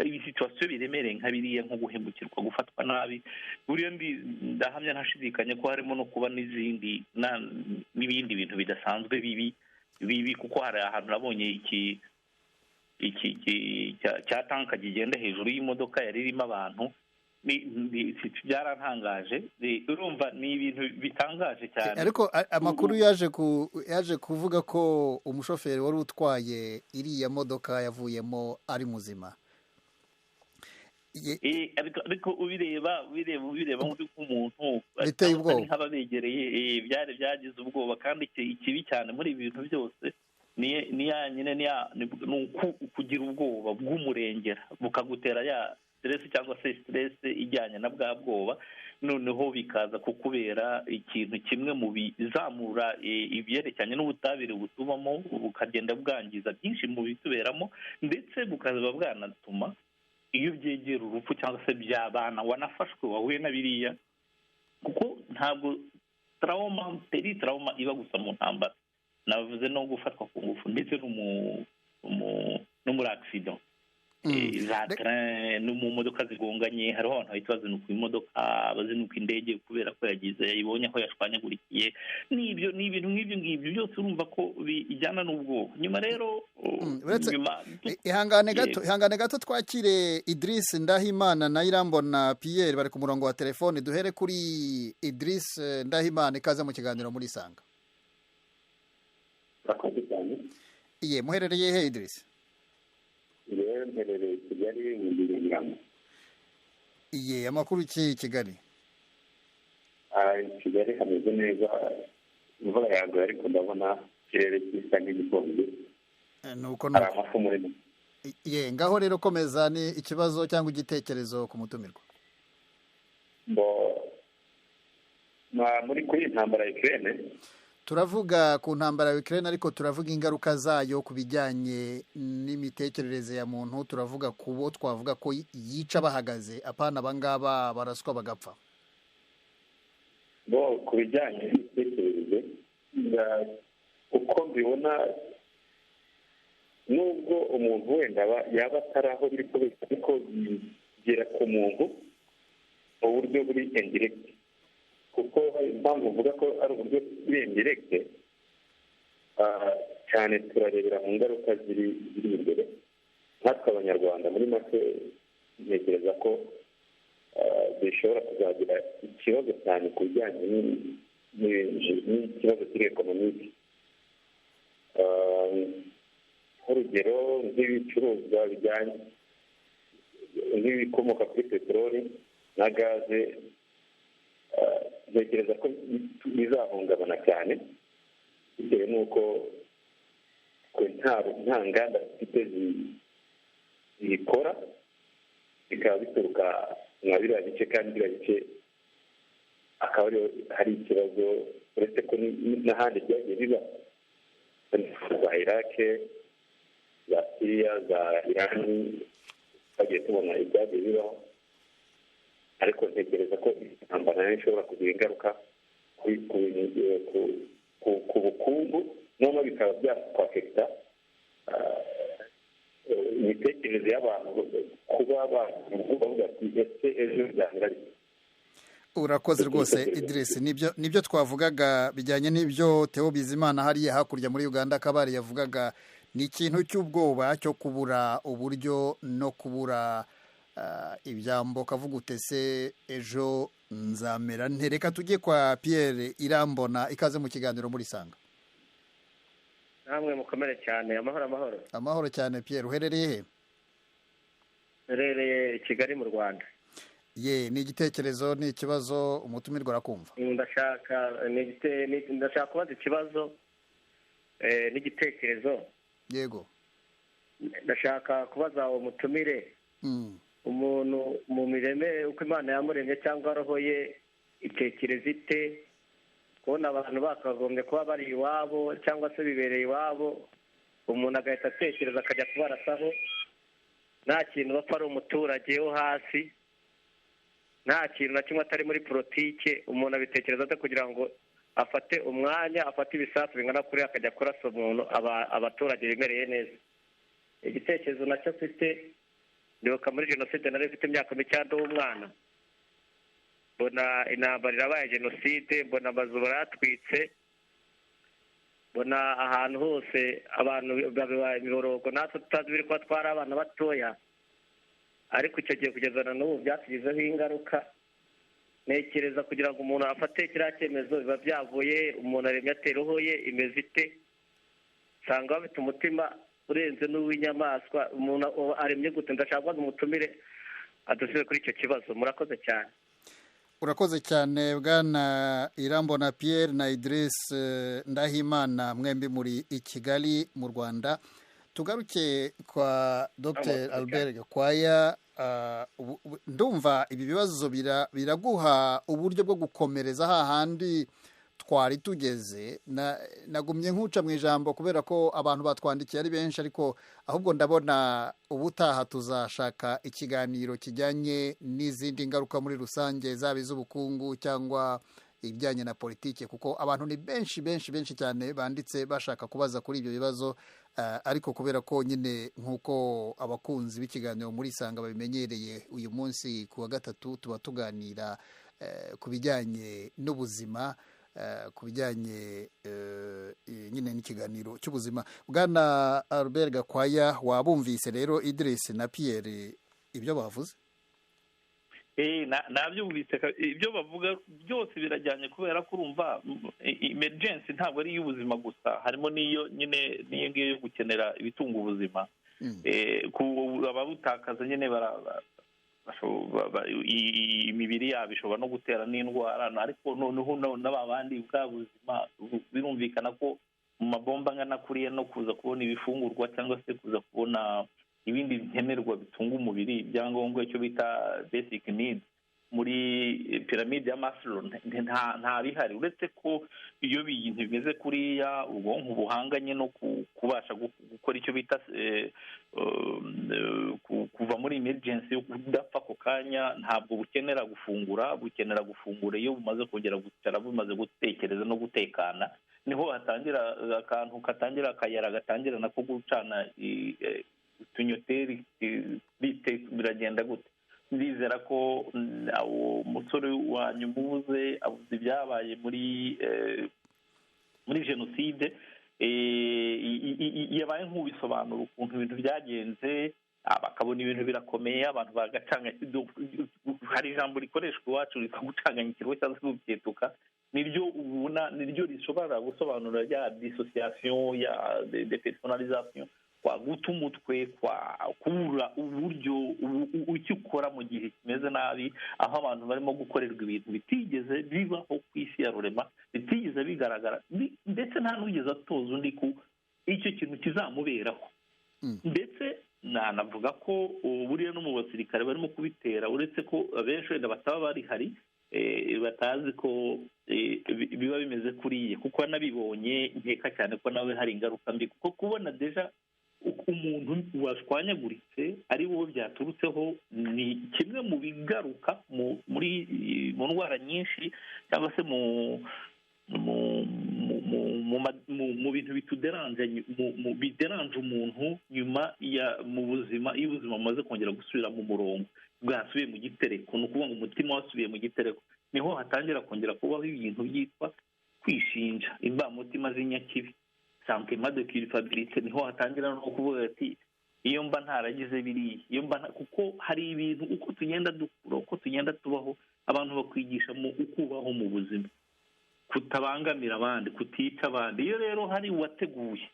ibisituwasiyo biremereye nka biriya, nko guhemukirwa, gufatwa nabi. Buriya ndahamya ntashidikanya ko harimo no kuba n'izindi n'ibindi bintu bidasanzwe bibi, kuko hari ahantu nabonye iki cya tanka kigenda hejuru y'imodoka yari irimo abantu, byarantangaje. Urumva ni ibintu bitangaje cyane. Ariko amakuru yaje kuvuga ko umushoferi wari utwaye iriya modoka yavuyemo ari muzima. Ariko ubireba nk'umuntu biteye ubwoba, nk'ababegereye byari byagize ubwoba. Kandi ikibi cyane muri ibi bintu byose ni ya nyine ni kugira ubwoba bw'umurengera, bukagutera ya stress cyangwa se stress ijyanye na bwa bwoba, noneho bikaza kukubera ikintu kimwe mu bizamura ibyerekeranye n'ubutabire butubamo, bukagenda bwangiza byinshi mu bituberamo, ndetse bukaza bwanatuma iyo byegera urupfu cyangwa se byabana wanafashwe wahuye na biriya. Kuko ntabwo trauma peri trauma iba gusa mu ntambara, navuze no gufatwa ku ngufu ndetse no muri accident za train no mu modoka zigonganye. Hariho abantu bahita bazinuka imodoka, bazinuka indege kubera ko yagize yayibonye aho yashwanyagurikiye. N'ibyo ni ibintu nk'ibyo ngibyo byose urumva ko bijyana n'ubwoba. Nyuma rero ihangane gato twakire Idris Ndahimana na Irambona Pierre bari ku murongo wa telefone. Duhere kuri Idris Ndahimana, ikaze mu kiganiro muri Sanga. Iye, muherereye he Idris? Mperereye Kigali mu Mirenge. Iye, amakuru ki Kigali? Kigali hameze neza, imvura yaguye ariko ndabona ikirere gisa n'igikonje. Nuko hari amafu muri. Iye, ngaho rero komeza, ni ikibazo cyangwa igitekerezo ku mutumirwa. Muri kuri intambara ya Ukraine turavuga ku ntambara ya Ukraine, ariko turavuga ingaruka zayo ku bijyanye n'imitekerereze ya muntu. Turavuga ku bo twavuga ko yica bahagaze, apana abangaba baraswa bagapfa. Bo ku bijyanye n'imitekerereze, uko mbibona, nubwo umuntu wenda yaba atari aho biri kubera, ariko bigera ku muntu mu buryo buri indirect. Kuko impamvu uvuga ko ari uburyo buri indirect, cyane turarebera mu ngaruka ziri imbere. Nkatwe Abanyarwanda muri make ntekereza ko bishobora kuzagira ikibazo cyane ku bijyanye n'ikibazo kiri économique. Nk'urugero, nk'ibicuruzwa bijyanye nk'ibikomoka kuri peteroli na gaze, ntekereza ko bizahungabana cyane, bitewe n'uko nta nganda zifite zibikora, bikaba bituruka nka biriya bice, kandi biriya bice akaba ariho hari ikibazo, uretse ko n'ahandi byagiye biba, za Irake, za Siriya, za Irani, twagiye tubona ibyagiye bibaho. Ariko ntekereza ko intambara nayo ishobora kugira ingaruka ku bukungu, noneho bikaba byakwaffecta imitekerereze y'abantu, kuba bavuga ati: "Ese ejo byamera bite?" Urakoze rwose, Idris. Nibyo twavugaga bijyanye n'ibyo Theo Bizimana hariya hakurya muri Uganda Kabari yavugaga. Ni ikintu cy'ubwoba cyo kubura uburyo no kubura ibyambo, kavuga utese ejo nzamera nte? Reka tujye kwa Pierre Irambona. Ikaze mu kiganiro muri Sanga. Namwe mukomere cyane. Amahoro, amahoro. Amahoro cyane, Pierre. Uherereye he? Uherereye i Kigali mu Rwanda. Ye, ni igitekerezo, ni ikibazo? Umutumirwa arakumva. Ndashaka kubaza ikibazo n'igitekerezo. Yego. Ndashaka kubaza umutumire: umuntu mu mireme, uko Imana yamuremye cyangwa roho ye itekereza ite, kubona abantu bakagombye kuba bari iwabo cyangwa se bibereye iwabo, umuntu agahita atekereza akajya kubarasaho nta kintu bapfa, ari umuturage wo hasi, nta kintu na kimwe, atari muri politike? Umuntu abitekereza ate kugira ngo afate umwanya, afate ibisasu bingana kuriya, akajya kurasa umuntu abaturage bimereye neza? Igitekerezo nacyo mfite, ndibuka muri jenoside nari mfite imyaka mike w'umwana, mbona intambara irabaye, jenoside, mbona amazu barayatwitse, mbona ahantu hose abantu babaye imiborogo, natwe tutazi biri kuba, twari abana batoya. Ariko icyo gihe kugeza na n'ubu byatugizeho ingaruka. Ntekereza kugira ngo umuntu afate kiriya cyemezo biba byavuye, umuntu aremye ate? Roho ye imeze ite? Usanga bafite umutima urenze n'uw'inyamaswa. Umuntu aremye gute? Ndashaka kubaza umutumire adusubize kuri icyo kibazo. Murakoze cyane. Urakoze cyane, bwana Irambona Pierre na Idris Ndahimana, mwembi muri i Kigali mu Rwanda. Tugaruke kwa Dr Albert Gakwaya. Ndumva ibi bibazo biraguha uburyo bwo gukomereza hahandi twari tugeze. Nagumye nkuca mu ijambo kubera ko abantu batwandikiye ari benshi, ariko ahubwo ndabona ubutaha tuzashaka ikiganiro kijyanye n'izindi ngaruka muri rusange, zaba iz'ubukungu cyangwa ibijyanye na politiki, kuko abantu ni benshi, benshi, benshi cyane banditse bashaka kubaza kuri ibyo bibazo. Ariko kubera ko nyine nk'uko abakunzi b'ikiganiro muri Isanga babimenyereye, uyu munsi ku wa gatatu tuba tuganira ku bijyanye n'ubuzima, ku bijyanye nyine n'ikiganiro cy'ubuzima. Bwana Albert Gakwaya, wabumvise rero Idris na Pierre ibyo bavuze? Nabyumvise. Ibyo bavuga byose birajyanye, kubera ko urumva emergency ntabwo ari iy'ubuzima gusa, harimo n'iyo nyine, n'iyo ngiyo yo gukenera ibitunga ubuzima. Ababutakaza nyine imibiri yabo ishobora no gutera n'indwara. Ariko noneho n'aba bandi bwa buzima, birumvikana ko mu mabomba angana kuriya, no kuza kubona ibifungurwa cyangwa se kuza kubona ibindi nkenerwa bitunga umubiri, ibyangombwa, icyo bita basic needs muri piramide ya Maslow, nta bihari. Uretse ko iyo bintu bimeze kuriya, ubwonko buhanganye no kubasha gukora icyo bita kuva muri emergency yo kudapfa ako kanya, ntabwo bukenera gufungura. Bukenera gufungura iyo bumaze kongera gucara, bumaze gutekereza no gutekana, niho hatangira akantu katangira, akayara gatangira nako gucana utunyoteri. Biragenda gute? Ndizera ko uwo musore wanyu umubuze, abuze ibyabaye muri jenoside, yabaye nk'ubisobanura ukuntu ibintu byagenze, bakabona ibintu birakomeye, abantu bagacanga. Hari ijambo rikoreshwa iwacu rikagucanganyikirwa cyangwa se gubyetuka. Niryo ubona, niryo rishobora gusobanura ya dissociation, ya dépersonnalisation, kwa guta umutwe, kwa kubura uburyo icyo ukora mu gihe kimeze nabi, aho abantu barimo gukorerwa ibintu bitigeze bibaho ku isi ya rurema, bitigeze bigaragara, ndetse nta n'ugeze atoza undi ku icyo kintu kizamuberaho. Ndetse nanavuga ko buriya no mu basirikare barimo kubitera, uretse ko abenshi wenda bataba bari hari, batazi ko biba bimeze kuriya, kuko nabibonye nkeka cyane ko nawe hari ingaruka mbi, kuko kubona déjà umuntu washwanyaguritse ari wowe byaturutseho ni kimwe mu bigaruka muri mu ndwara nyinshi, cyangwa se mu bintu bituderanje, bideranje umuntu nyuma ya mu buzima. Iyo ubuzima bumaze kongera gusubira mu murongo, bwasubiye mu gitereko, ni ukuvuga ngo umutima wasubiye mu gitereko, niho hatangira kongera kubaho ibintu byitwa kwishinja, imbamutima z'inyakibi, sentiment de culpabilité. Niho hatangira no kuvuga ati: "Iyo mba ntaragize biriya, iyo mba", kuko hari ibintu uko tugenda dukura, uko tugenda tubaho, abantu bakwigisha mu ukubaho mu buzima, kutabangamira abandi, kutica abandi. Iyo rero hari uwateguye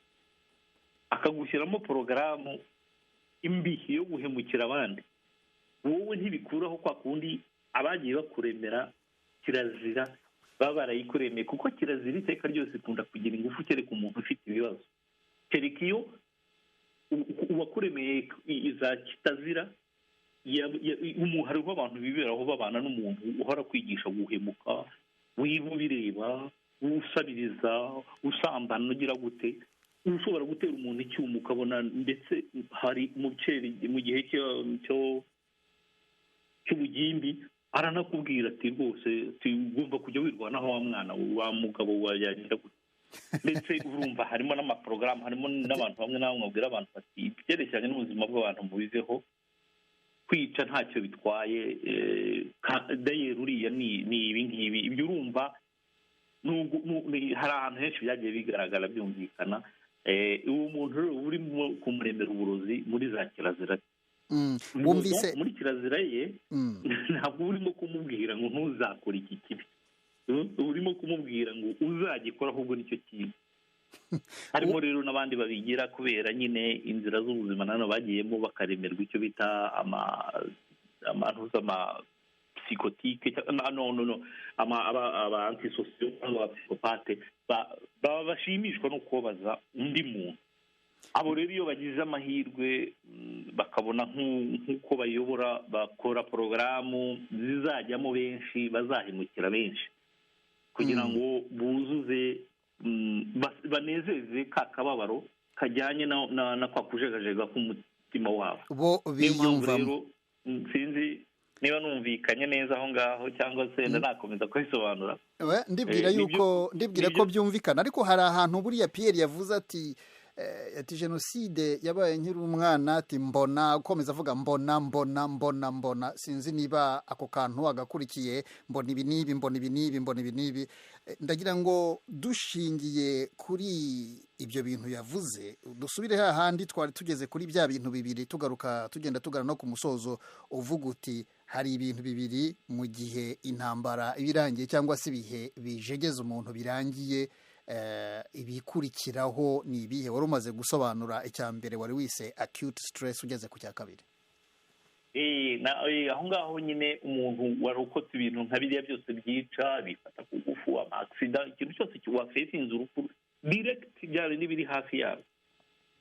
akagushyiramo porogaramu imbi yo guhemukira abandi, wowe ntibikuraho kwa kundi abagiye bakuremera kirazira baba barayikuremeye, kuko kirazira iteka ryose ikunda kugira ingufu, kereka umuntu ufite ibibazo, kereka iyo uwakuremeye za kitazira. Hariho abantu biberaho babana n'umuntu uhora kwigisha guhemuka, wiba ubireba, usabiriza, usambana, ugira gute, ushobora gutera umuntu icyuma ukabona. Ndetse hari mu gihe cy'ubugimbi aranakubwira ati: "Rwose ugomba kujya wirwanaho, wa mwana, wa mugabo wayagira gute." Ndetse urumva harimo n'amaporogaramu, harimo n'abantu bamwe na bamwe babwira abantu bati: "Ibyerekeranye n'ubuzima bw'abantu mubiveho, kwica ntacyo bitwaye, dayeri uriya ni ibi ngibi." Ibyo urumva hari ahantu henshi byagiye bigaragara, byumvikana. Uwo muntu rero urimo kumuremera uburozi muri za kirazira, wumvise muri kirazira ye, ntabwo urimo kumubwira ngo ntuzakore iki kibi, urimo kumubwira ngo uzagikora ahubwo nicyo kintu. Harimo rero n'abandi babigira kubera nyine inzira z'ubuzima nano bagiyemo, bakaremerwa icyo bita amantuza ama psychotique, no aba antisociaux cyangwa aba psychopathe, baba bashimishwa no kubabaza undi muntu. Abo rero iyo bagize amahirwe bakabona nk'uko bayobora, bakora porogaramu zizajyamo benshi, bazahemukira benshi kugira ngo buzuze, banezeze ka kababaro kajyanye na kwa kujegajega k'umutima wabo. Bo biyumvamo. Sinzi niba numvikanye neza aho ngaho cyangwa se nakomeza kubisobanura. Ndibwira yuko, ndibwira ko byumvikana, ariko hari ahantu buriya Pierre yavuze ati jenoside yabaye nkiri umwana, ati mbona ukomeza avuga mbona, mbona, mbona, mbona. Sinzi niba ako kantu agakurikiye: mbona ibi n'ibi, mbona ibi n'ibi, mbona ibi n'ibi. Ndagira ngo dushingiye kuri ibyo bintu yavuze, dusubire hahandi twari tugeze kuri bya bintu bibiri, tugaruka tugenda tugana no ku musozo. Uvuga uti hari ibintu bibiri mu gihe intambara iba irangiye cyangwa se ibihe bijegeza umuntu birangiye, ibikurikiraho ni ibihe? Wari umaze gusobanura icya mbere wari wise acute stress, ugeze ku cya kabiri. Aho ngaho nyine umuntu warokotse ibintu nka biriya byose byica, bifata ku ngufu, ama accident, ikintu cyose wafesinze urupfu direct, bya bindi biri hafi yabo,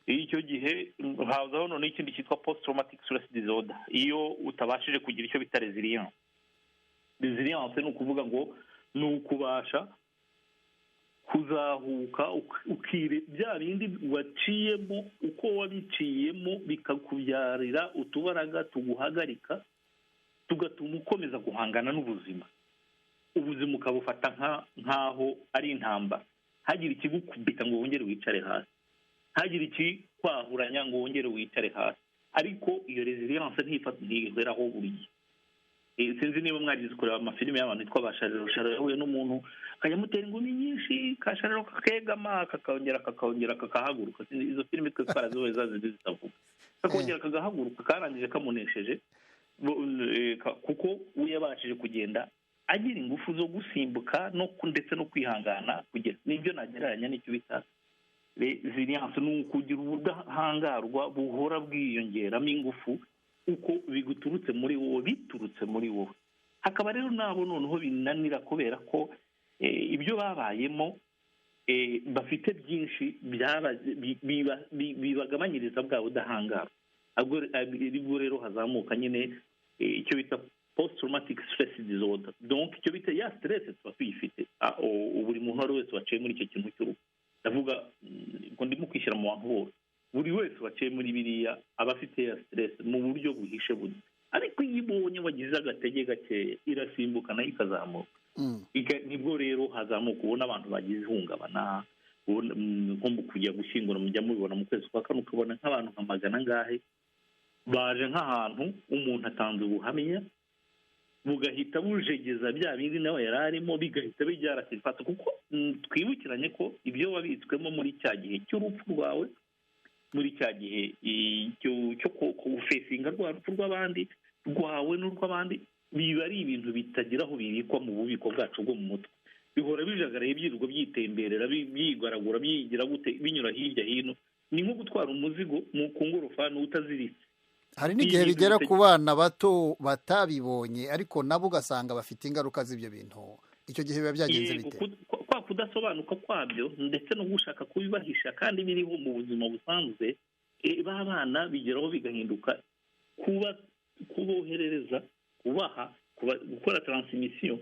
icyo gihe hazaho noneho ikindi cyitwa post traumatic stress disorder. Iyo utabashije kugira icyo bita resilience. Resilience ni ukuvuga ngo ni ukubasha kuzahuka, ukire bya bindi waciyemo, uko wabiciyemo bikakubyarira utubaraga tuguhagarika, tugatuma ukomeza guhangana n'ubuzima, ubuzima ukabufata nk'aho ari intambara, ntagire ikigukubita ngo wongere wicare hasi, ntagire ikikwahuranya ngo wongere wicare hasi. Ariko iyo resilience ntiheraho buri gihe. Sinzi niba mwagize kureba amafilime y'abantu yitwa ba Shariro. Shariro yahuye n'umuntu akajya amutera ingumi nyinshi, ka Shariro kakegama, kakongera kakongera kakahaguruka. Izo filime twe twaraziboye, za zindi zitavuga, kakongera kagahaguruka, karangije kamunesheje, kuko we yabashije kugenda. agira ingufu zo gusimbuka no ndetse no kwihangana kugera nibyo nagereranya n'icyo bita resilience, ni ukugira ubudahangarwa buhora bwiyongeramo ingufu uko biguturutse muri wowe, biturutse muri wowe. Hakaba rero nabo noneho binanira kubera ko ibyo babayemo bafite byinshi bibagabanyiriza bwa budahangarwa. Aribwo rero hazamuka nyine icyo bita post traumatic stress disorder. Donc icyo bita ya stress tuba tuyifite, buri muntu uwo wese waciye muri icyo kintu cy'urupfu, ndavuga ngo ndimo kwishyira mu bantu bose, buri wese waciye muri biriya aba afite ya stress mu buryo buhishe bundi, ariko iyo ibonye wagize agatege gakeya irasimbuka nayo ikazamuka. Nibwo rero hazamuka ubona abantu bagize ihungabana, nko mu kujya gushyingura mujya mubibona mu kwezi kwa kane, ukabona nk'abantu nka magana angahe baje nk'ahantu umuntu atanze ubuhamya bugahita bujegeza bya bindi nawe yari arimo, bigahita bijyara sifata, kuko twibukiranye ko ibyo wabitswemo muri cya gihe cy'urupfu rwawe, muri cya gihe cyo kufesinga rwa rupfu rw'abandi, rwawe n'urw'abandi, biba ari ibintu bitagira aho bibikwa mu bubiko bwacu bwo mu mutwe, bihora bijagaraye, byirirwa byitemberera, byigaragura, byigira gute, binyura hirya hino. Ni nko gutwara umuzigo ku ngorofani utaziritse. Hari n'igihe bigera ku bana bato batabibonye, ariko nabo ugasanga bafite ingaruka z'ibyo bintu. Icyo gihe biba byagenze bite? Kwa kudasobanuka kwabyo ndetse no gushaka kubibahisha kandi biriho mu buzima busanzwe, ba bana bigeraho bigahinduka kuboherereza, kubaha, gukora transmission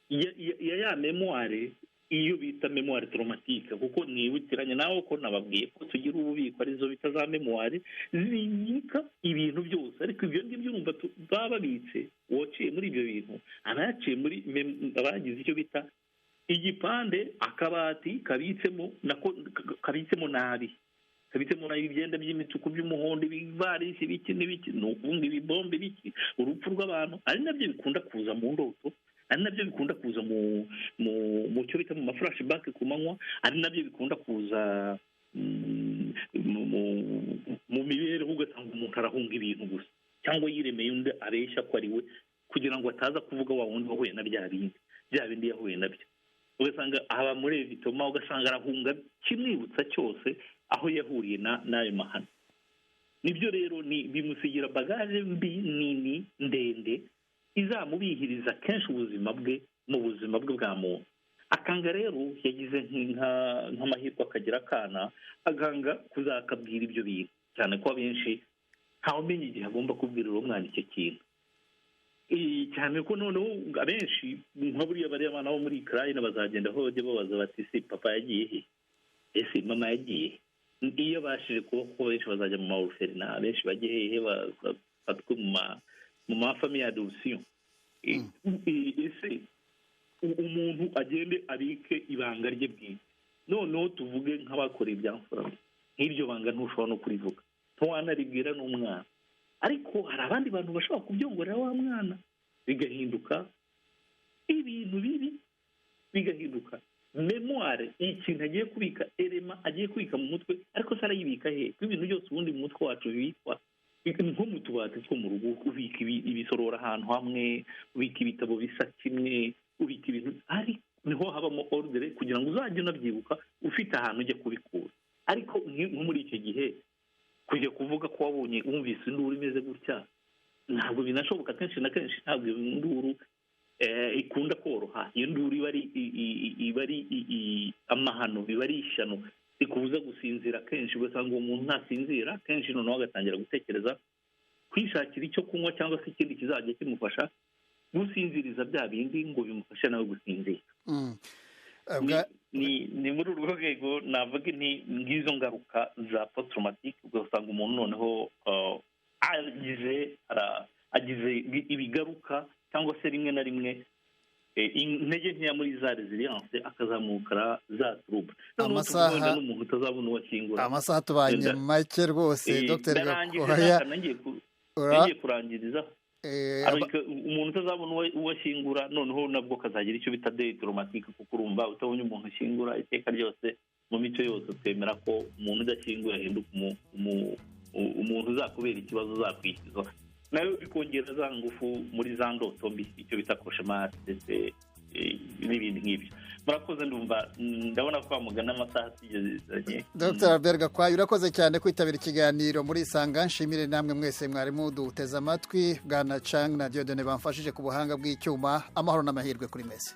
ya memoire, iyo bita memoire traumatique, kuko nibutiranye nawe ko nababwiye ko tugira ububiko arizo bita za memoire zibika ibintu byose, ariko ibyo ngibyo urumva baba babitse, uwaciye muri ibyo bintu aba yaciye muri, abagize icyo bita igipande, akabati kabitsemo nako kabitsemo nabi, kabitsemo nabi ibyenda by'imituku, by'umuhondo, ibivarisi, ibiki n'ibiki, ni ukuvuga ibibombe, ibiki, urupfu rw'abantu, ari nabyo bikunda kuza mu ndoto, ari nabyo bikunda kuza mu mu cyo bita mu ma flashback ku manywa, ari nabyo bikunda kuza mu mibereho, ugasanga umuntu arahunga ibintu gusa cyangwa yiremeye undi abeshya ko ari we kugira ngo ataza kuvuga wa wundi wahuye na bya bindi yahuye nabyo, ugasanga aba muri evitoma, ugasanga arahunga kimwibutsa cyose aho yahuriye n'ayo mahano. Nibyo rero ni bimusigira bagage mbi nini ndende izamubihiriza kenshi ubuzima bwe mu buzima bwe bwa muntu. Akanga rero yagize nk'amahirwe akagira akana, aganga kuzakabwira ibyo bintu, cyane ko abenshi ntawumenya igihe agomba kubwira uwo mwana icyo kintu. Cyane ko noneho abenshi nka buriya bariya abana bo muri Ukraine bazagenda aho bajya babaza bati ese papa yagiye he, ese mama yagiye he? Iyo abashije kuba, kuko benshi bazajya mu ma abenshi bajye hehe, bafatwe mu mafamiye adoption. Ese umuntu agende abike ibanga rye bwite? Noneho tuvuge nk'abakora ibyamfura, nk'iryo banga ntushobora no kurivuga, ntiwanaribwira n'umwana, ariko hari abandi bantu bashobora kubyongorera wa mwana, bigahinduka ibintu bibi, bigahinduka memoire, ikintu agiye kubika, erema agiye kubika mu mutwe, ariko se arayibika he? Kuko ibintu byose ubundi mu mutwe wacu bibikwa nko mu tubati two mu rugo, ubika ibisorora ahantu hamwe, ubika ibitabo bisa kimwe, ubika ibintu, ari niho habamo ordre kugira ngo uzajye unabyibuka ufite ahantu ujya kubikura. Ariko nko muri icyo gihe kujya kuvuga ko wabonye wumvise induru imeze gutya ntabwo binashoboka. Kenshi na kenshi ntabwo induru ikunda koroha, iyo nduru iba ari amahano, biba ari ishyano rikubuza gusinzira. Kenshi ugasanga uwo muntu ntasinzira, kenshi noneho agatangira gutekereza kwishakira icyo kunywa cyangwa se ikindi kizajya kimufasha gusinziriza bya bindi ngo bimufashe nawe gusinzira. Ni muri urwo rwego navuga nti ngizo ngaruka za post traumatic, ugasanga umuntu noneho agize ibigaruka cyangwa se rimwe na rimwe intege nkeya muri za resilience, akazamukara za trouble. Amasaha n'umuntu utazabona uwashyingura, amasaha tubanye make rwose. Dr. Gakwaya ngiye kurangiriza, umuntu utazabona uwashyingura noneho nabwo kazagira icyo bita deuil traumatique, kuko urumva utabonye umuntu ushyingura iteka ryose mu mico yose twemera ko umuntu udashyinguye ahinduka umuntu uzakubera ikibazo, uzakwishyuza. Nayo bikongera za ngufu muri za ndoto mbi, icyo bita cauchemar, ndetse n'ibindi nk'ibyo. Murakoze, ndumva ndabona ko wamugana amasaha atugezanye. Dr Albert Gakwaya, urakoze cyane kwitabira ikiganiro muri Isanga. Nshimire namwe mwese mwarimu duteze amatwi, bwana Chang na Diodone bamfashije ku buhanga bw'icyuma. Amahoro n'amahirwe kuri mwese.